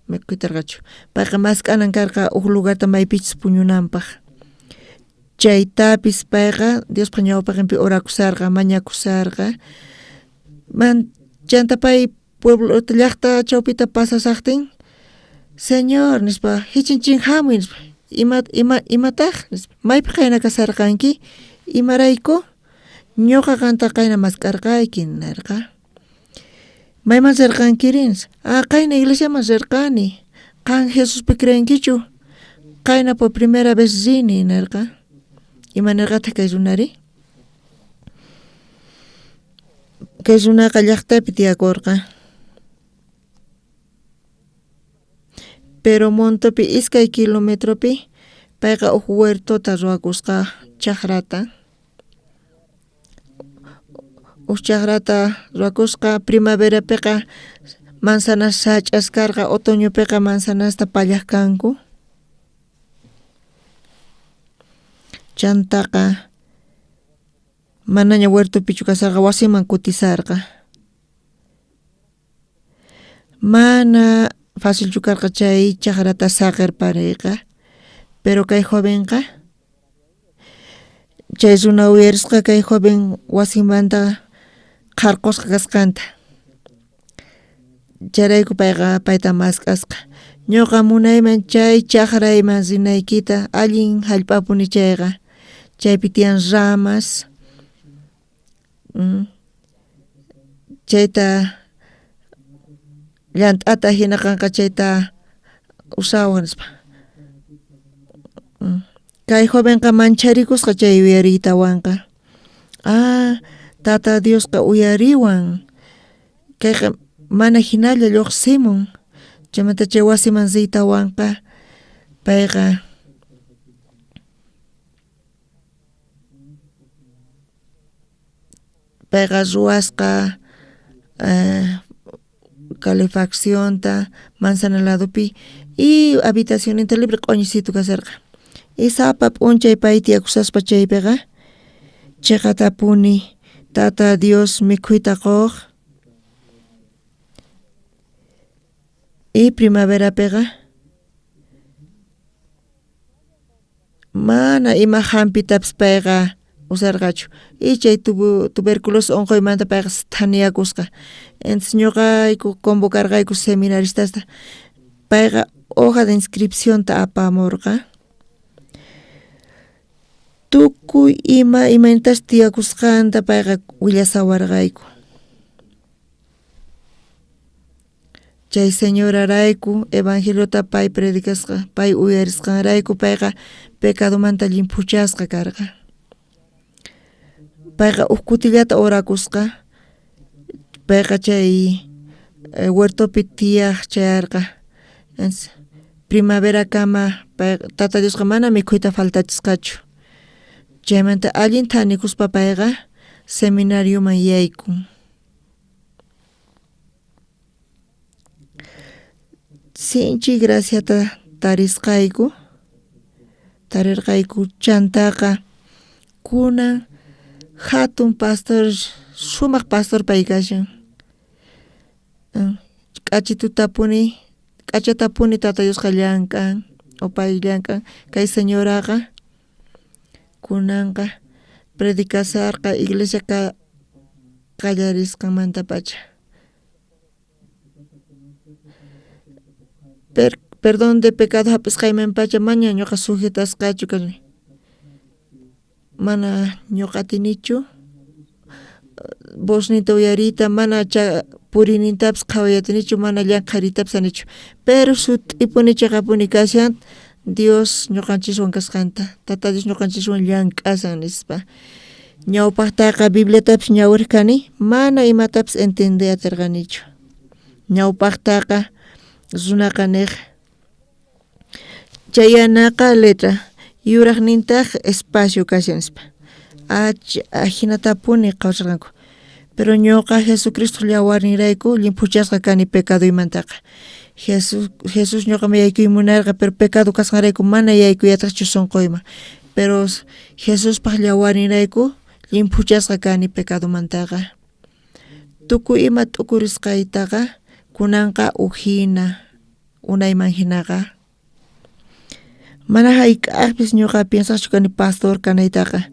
mikhuytarqachu payqa mask'anan karqa uj lugarta maypichus puñunanpaq chaytapis payqa Diospaq ñawpaqinpi orakusarqa mañakusarqa man chanta pay pueblo llaqta chawpita pasasaqtin Señor nispa hichinchin hamuy nispa imataq nispa maypi qayna kasarqanki imarayku ñuqa qanta qayna mask'arqayki nerqa mayman rirqankiri nispa qayna iglesiaman rirqani qan Jesuspi creenkichu qayna por primera vez rini nerqa ima nerqataq kay runari kay runaqa llaqtapi tiyakurqa pero montopi 2 kilometropi payqa uj huertota ruwakusqa chaqrata uj chaqrata ruwakusqa primaverapiqa manzanas sach'as karqa otoñopiqa manzanasta pallaq kanku chantaqa manaña huertopichu kasarqa wasiman kutisarqa mana facilchu karqa chay chaqrata saqirpariyqa pero kay jovenqa chay runa uyarisqa kay joven wasinmanta qharqusqa kasqanta chayrayku payqa payta mask'asqa ñuqa munayman chay chaqrayman rinaykita allin hallp'apuni chayqa chaypi tiyan ramas chayta llant'ata hina qanqa chayta usawaq nispa kay jovenqa mancharikusqa chay uyariytawanqa Tata Diosqa uyariwan kayqa mana hinalla lluqsimun chaymanta chay wasiman riytawanqa payqa ruwasqa calefaccionta manzana ladopi y habitacionninta libre q'uñisitu kasarqa y sapa p'unchay pay tiyakusaspa chaypiqa chiqatapuni Tata Dios mikhuyta quq y primaverapiqa mana ima hampitapis payqa usarqachu y chay tuberculosis unquymanta payqa thaniyakusqa entonces ñuqayku convocarqayku seminaristasta payqa hoja de inscripcionta apamurqa tukuy ima imaynatas tiyakusqanta payqa willasawarqayku chay señorarayku evangeliota pay predicasqa pay uyarisqanrayku payqa pecadomanta llimphuchasqa karqa payqa uj kutillata orakusqa payqa chay huertopi tiyaq chayarqa primaverakama pay Tata Diosqa mana mikhuyta faltachisqachu chaymanta allin thanikuspa payqa seminarioman yaykun sinchi graciata tarisqayku tarirqayku chantaqa kunan hatun pastor sumaq pastor pay kashan k'achitutapuni k'achatapuni Tata Diosqa llank'an o pay llank'an kay señoraqa kunanqa predicasarqa iglesia qallarisqanmantapacha. Perdón de pecado hap'isqaymanpacha maña ñuqa sujetasqachu kani. Mana ñuqa atinichu vozniyta uyariyta, mana puriynintapis qhaway atinichu, mana llankhariytapis anichu. Pero sut'ipuni cheqapuni kashan Dios ñuqanchiswan kasqanta, Tata Dios ñuqanchiswan llank'asan nispa. Ñawpaqtaqa Bibliatapis ñawiriq kani, mana imatapis entiendey atirqanichu. Ñawpaqtaqa runaqa niq chay yanaqa letra, yuraqnintaq espacio kashan nispa. Ajinatapuni qhawasharqanku. Pero ñuqa Jesucristo llawarninrayku llimphuchasqa kani pecadoymantaqa. Jesús ñuqaman yaykuy munarqa, pero pecado kasqanrayku mana yaykuyataqchu sunquyman. Pero Jesuspaq llawarninrayku llimphuchasqa kani pecadomantaqa. Tukuy ima t'ukurisqaytaqa kunanqa ujina unayman hinaqa. Mana hayk'aqpis ñuqa piensaqchu kani pastor kanaytaqa.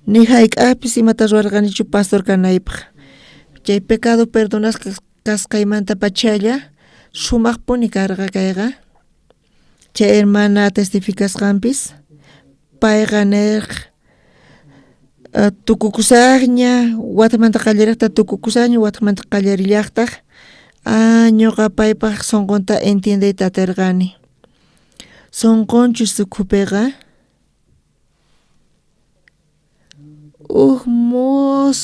Ni hayk'aqpis imata ruwarqanichu pastor kanaypaq. Chay pecado perdonasqa kasqaymanta pachalla sumaqpuni karqa kayqa. Chay hermana testificasqanpis payqa nerq tukukusaqña, watamanta qallariqta tukukusaqña, watamanta qallarillaqtaq. Ñuqa paypaq sunqunta entiendeyta atirqani. Sunqunchus ukhupiqa uj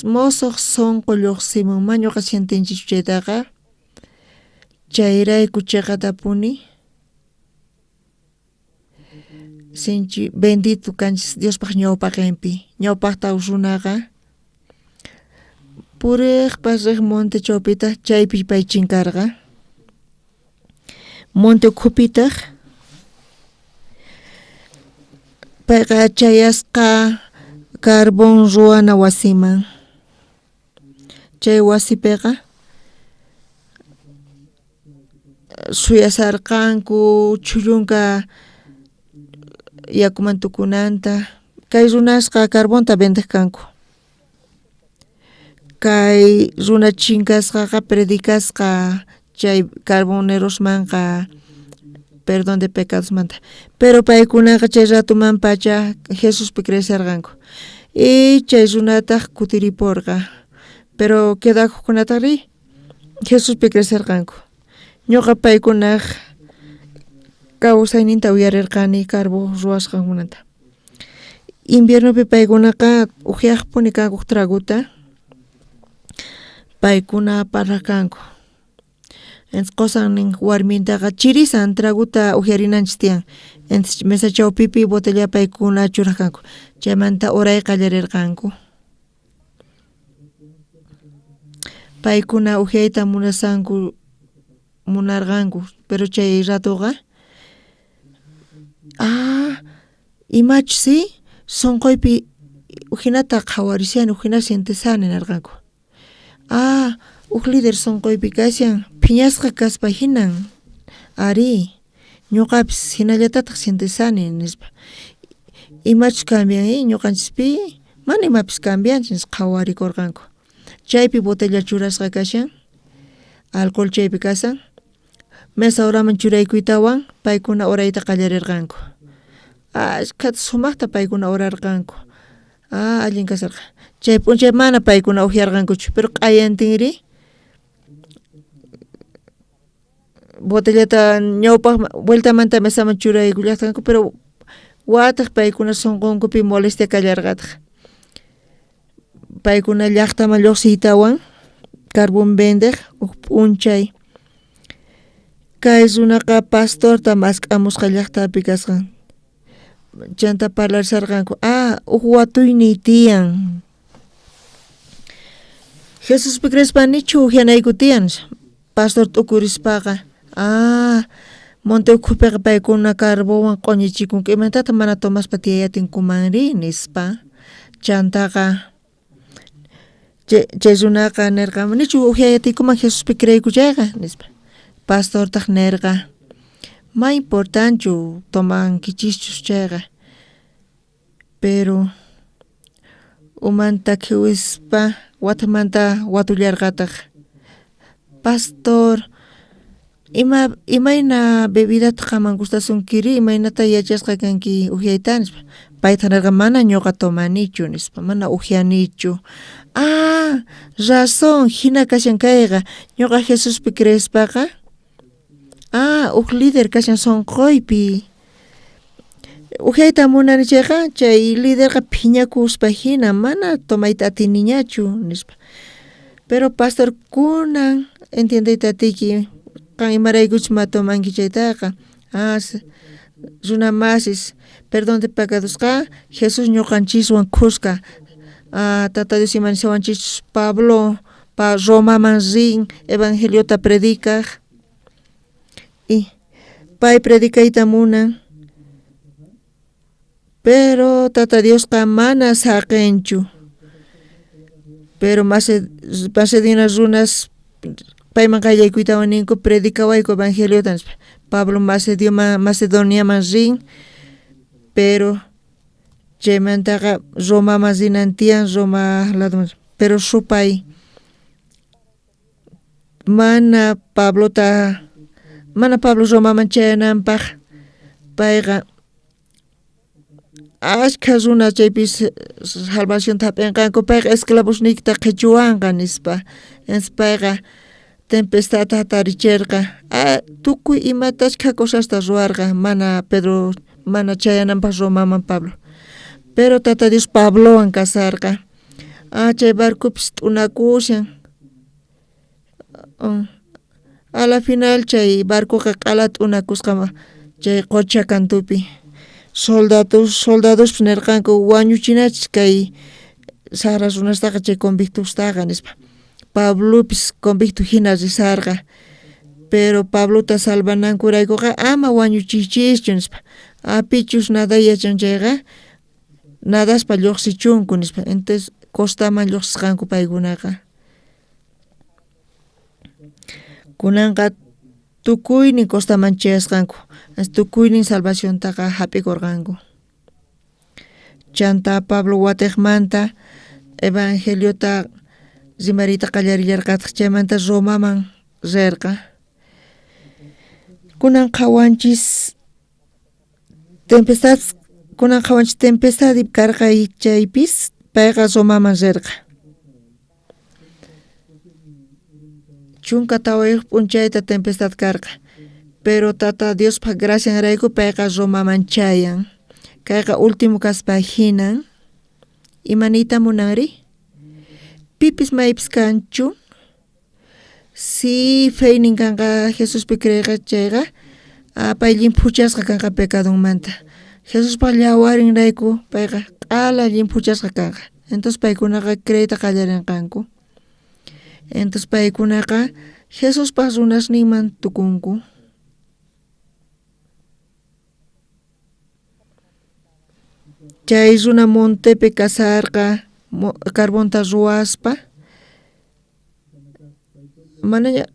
mosoq sunqu lluqsimun, ma ñuqa sientinchikchu chaytaqa. Chayrayku chiqatapuni sinchi bendito kanchis Diospaq ñawpaqinpi. Ñawpaqta runaqa puriqpas riq monte chawpita chaypi pay chinkarqa. Monte ukhupitaq payqa chayasqa carbón ruwana wasiman. Chay wasipiqa suyasarqanku chhullunka yakuman tukunanta. Kay runasqa carbonta vendeq kanku. Kay runa chinkasqaqa predicasqa chay carbonerosmanqa perdón de pecadosmanta. Pero paykunaqa chay ratuman pacha Jesuspi crecerqanku. Y chay runataq kutiriporqa. Pero quedakuqkunataqri Jesuspi crecerqanku. Ñuqa paykunaq kawsayninta uyarirqani carbo ruwasqankunata. Inviernopi paykunaqa ukyaqpuni kanku traguta. Paykuna parlaq kanku. Entonces qosan nin warmintaqa chirisan traguta ukyarinanchis tiyan. Entonces mesa chawpipi botella paykuna churaq kanku. Chaymanta oray qallarirqanku. Paykuna ukyayta munasanku munarqanku, pero chay ratoqa imachus si sunquypi ujinata qhawarishani, ujinata sientesani nerqanku. Uj líder sunquypi kashan, phiñasqa kaspa hinan. Ari, ñuqapis hinallatataq sientesani nispa. Imachus cambian ñuqanchispi, mana imapis cambianchu nispa qhawarikurqanku. Chaypi botella churasqa kashan, alcohol chaypi kashan. Mesa uraman churaykuytawan paykuna orayta qallarirqanku. Ashkhata sumaqta paykuna orarqanku. Allin kasarqa. Chay p'unchay mana paykuna ukyarqankuchu, pero q'ayantinri botellata ñawpaq vueltamanta mesaman churaykullaqtanku, pero wataq paykuna sunqunkupi molestia kallarqataq. Paykuna llaqtaman lluqsiytawan carbón vendeq uj p'unchay kay runaqa pastorta mask'amusqa llaqtapi kasqan. Chanta parlarisarqanku, uj watuyniy tiyan. Jesuspi creespa nichu ukyanayku tiyan. Pastor t'ukurispaqa, monte ukhupiqa paykuna carbowan q'uñichikunku, imaynataq mana tomaspa tiyayatinkumanri nispa. Chantaqa chay runaqa nerqa, nichu ukyayatiykuman Jesuspi creeyku chayqa nispa. Pastortaq nerqa, ma importanchu tomankichischus chayqa, pero umanta khiwispa watamanta watullarqataq. Pastor, Ima imayna bebidataq qaman gustasunkiri imaynata yachasqa kanki ukyayta nispa paytaq nerqa mana ñuqa tomanichu nispa mana ukyanichu ah razón jina kashan kayqa ñuqa Jesuspi creespaqa ah uj líder kashan sonqoypi ukyayta munani chayqa chay liderqa phiñakuspa jina mana tomayta atiniñachu nispa pero pastor kunan entiendeyta atiyki qan imaraykuchus ma tomanki chaytaqa ah runa masis perdón de pecadosqa Jesús ñuqanchiswan khuska ah tata Dios ima nishawanchis Pablo pa Romaman rin evangeliota predicaj y pay predicayta munan pero tata Diosqa mana saqenchu pero Macedonia runas payman qayllaykutawan ninku predicawayku evangeliota nispa Pablo Macedoniaman rin pero chaymantaqa Romaman rinan tiyan Roma ladoman pero supay mana Pablota mana Pablo Romaman chayananpaj payqa ashkha runa chaypis salvacionta jap'enqanku payqa esclavosniykita qhechuwanqa nispa payqa tempestadta jataricherqa tukuy imata ashkha cosasta ruwarqa mana Pedro mana chayananpaj Romaman Pablo pero tata Dios Pablowan kasarqa ah chay barcopis t'unakushan a la final chay barcoqa q'ala t'unakusqa chay qocha kantupi soldados soldadospis nerqanku wañuchinachis kay sajra runastaqa chay convictostaqa nispa Pablopis convicto jina risarqa pero Pablota salvanankuraykuqa ama wañuchiychischu nispa a pichus naday yachan chayqa nadaspa lluqsichunku nispa entonces costaman lluqsisqanku paykunaqa kunanqa tukuynin costaman chayasqanku tukuynin salvaciontaqa jap'ikurqanku chanta Pablo watejmanta evangeliota rimariyta qallarillarqataq chaymanta Romaman rerqa kunan qhawanchis tempestad kunan qhawanchis tempestad karqa chaypis payqa Romaman rerqa 14 p'unchayta tempestad karqa pero tata Diospaj gracianrayku payqa Romaman chayan kayqa último kaspa jinan ima niyta munanri pipis maypis kanchu si feynin kanqa Jesuspi creeyqa chayqa pay llimphuchasqa kanqa pecadonmanta Jesuspaj llawarinrayku payqa q'ala llimphuchasqa kanqa entonces paykunaqa creeyta qallarinqanku entonces paykunaqa Jesuspaj runasninman tukunku chay runa montepi kasarqa carbonta ruwaspa manaña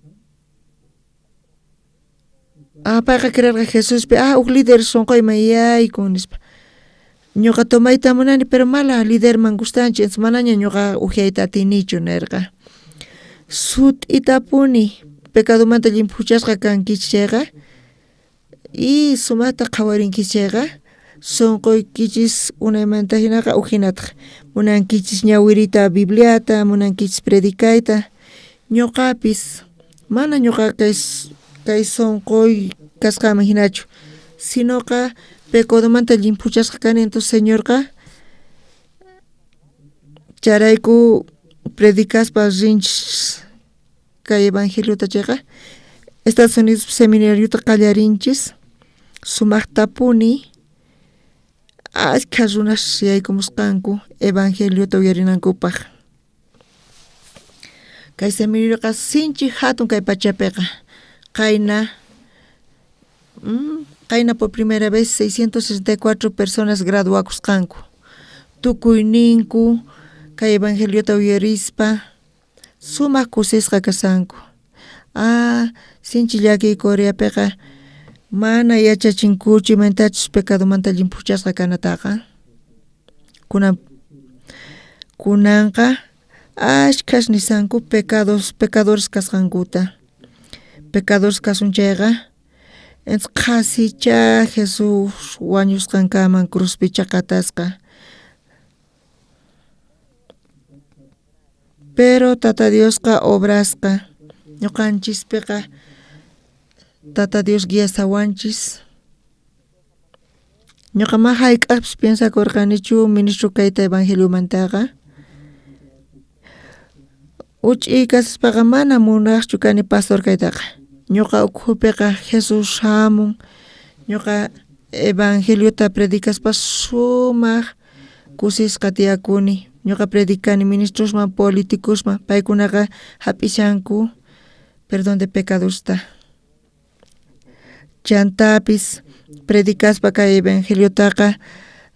payqa creerqa Jesuspi ah uj líder sonqoyman yaykun nispa ñuqa tomayta munani pero mala liderman gustanchu entonces manaña ñuqa ukyayta atinichu nerqa sut'itapuni pecadomanta llimphuchasqa kankichis chayqa y sumajta qhawarinkichis chayqa sonqoykichis unaymanta jinaqa ujinataq munankichis ñawiriyta Bibliata munankichis predicayta ñuqapis mana ñuqa kay sonqoy kasqanman jinachu sinoqa pecadomanta llimphuchasqa kani entonces Señorqa chayrayku predicaspa rinchis kay evangeliota chayqa Estados Unidos seminariota qallarinchis sumajtapuni ashkha runas yaykumusqanku evangeliota uyarinankupaj kay seminarioqa sinchi hatun kay pachapiqa qayna qayna por primera vez 664 personas graduakusqanku tukuyninku kay evangeliota uyarispa sumaq kusisqa kashanku ah sinchi llakiy Coreapiqa mana yachachinkuchu imaynatachus pecadomanta llimphuchasqa kanataqa kunan kunanqa ashkhas nishanku pecados pecadores kasqankuta Pecadores kasun chayqa qhasicha Jesús wañusqankaman cruzpi chakatasqa. Pero Tata Diosqa obrasqa ñuqanchispiqa Tata Dios guiasawanchis. Ñuqa ma hayk'aqpis piensakurqanichu ministro kayta evangeliomantaqa. Uch'iy kaspaqa mana munaqchu kani pastor kaytaqa. Ñuqa ukhupiqa Jesús hamun, ñuqa evangeliota predicaspa sumaq kusisqa tiyakuni. Ñuqa predicani ministrosman políticosman paykunaqa hap'ishanku perdón de pecadosta. Chantapis predicaspa kay evangeliotaqa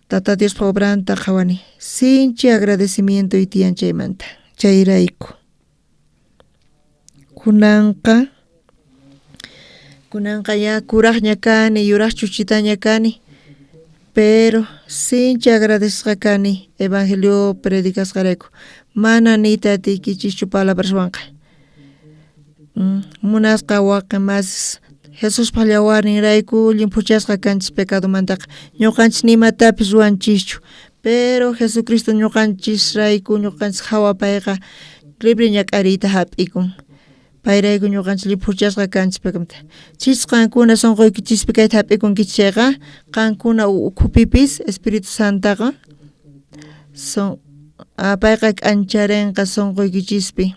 Tata Diospa obranta qhawani. Sinchi agradecimientoy tiyan chaymanta. Chayrayku. Kunanqa kunanqa ya kuraqña kani, yuraq chuchitaña kani, pero sinchi agradecesqa kani evangelio predicasqarayku. Mana niyta atiykichischu palabraswanqa. Munasqa waqi masis Jesuspaq llawarninrayku llimphuchasqa kanchis pecadomantaqa. Ñuqanchis nimatapis ruwanchischu, pero Jesucristo ñuqanchisrayku ñuqanchis hawa payqa libre ñak'ariyta hap'ikun. Payrayku ñuqanchis llimphuchasqa kanchis pecamanta. Chis qankuna sunquykichispi kayta hap'ikunkichis chayqa qankuna ukhupipis Espíritu Santaqa payqa k'ancharinqa sunquykichispi.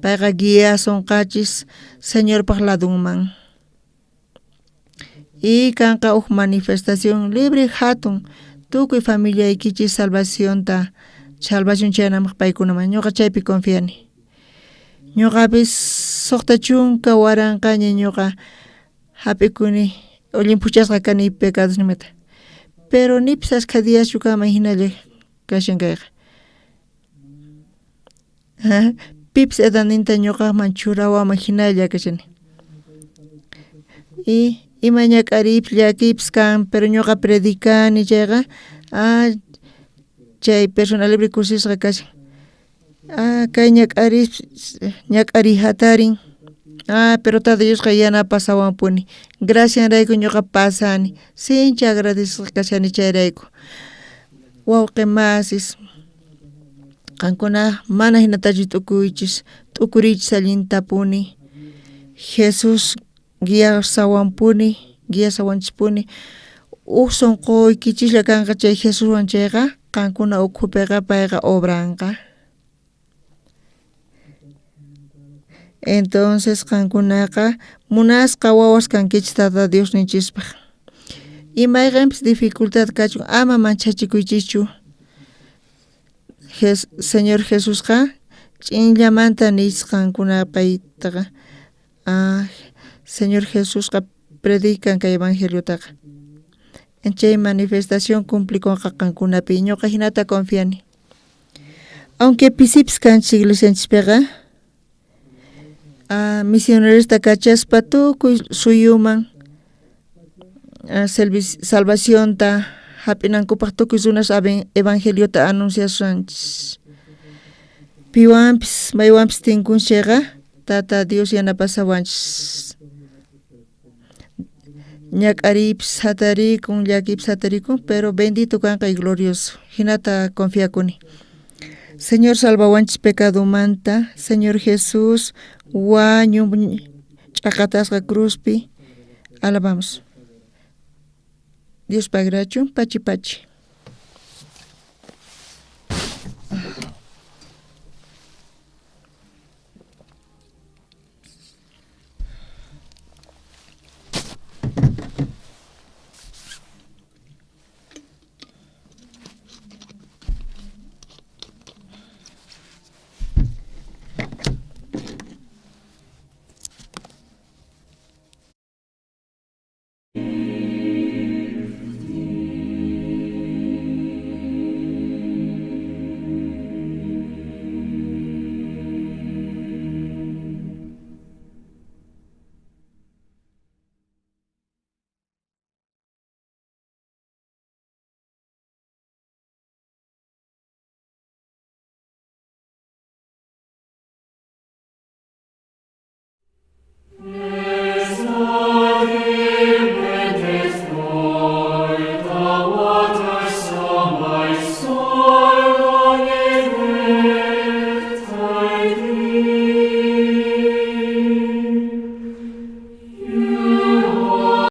Payqa guiasunqachis Señorpaq ladunman. Y kanqa huk manifestación libre hatun tukuy familiaykichis salvacionta salvación chayanamaq paykunaman ñuqa chaypi confiani. Ñuqapis 60,000 ñuqa hap'ikuni llimphuchasqa kani pecados nimata. Pero nipis ashkha diaschu kanman hinalla kashan kayqa. Pipis edadninta ñuqaman churawaman hinalla kashani. Y ima ñak'ariypis llakiypis kan, pero ñuqa predicani chayqa chay persona libre kusisqa kashan. Kay ñak'ariypis ñak'ariy hatarin. Pero Tata Diosqa yanapasawanpuni. Gracianrayku ñuqa pasani. Sinchi agradecesqa kashani chayrayku. Wawqi masis qankuna mana hinatachu t'ukuychis, t'ukuriychis allintapuni. Jesús guiasawanpuni, guiasawanchispuni. Uj sunquykichislla kanqa chay Jesuswan chayqa qankuna ukhupiqa payqa obranqa. Entonces qankunaqa munasqa wawas kankichis Tata Diosninchispaq. Imayqanpis dificultad kachun ama manchachikuychischu. Señor Jesusqa ch'inllamanta niychis qankuna paytaqa. Señor Jesusqa predican kay evangeliotaqa. Chay manifestación cumplikunqa qankunapi ñuqa hinata confiani. Aunque pisipis kanchis iglesianchispiqa misionerosta kachaspa tukuy suyuman salvacionta hap'inankupaq tukuy runas evangeliota anunciashanchis. Piwanpis maywanpis tinkunchis chayqa Tata Dios yanapasawanchis. Ñak'ariypis hatarikun, llakiypis hatarikun, pero bendito kanqa y glorioso. Hinata confiakuni. Señor salvawanchis pecadomanta, Señor Jesús wañun ch'aqatasqa cruzpi. Alabamos. Dios pagrachun, pachi pachi.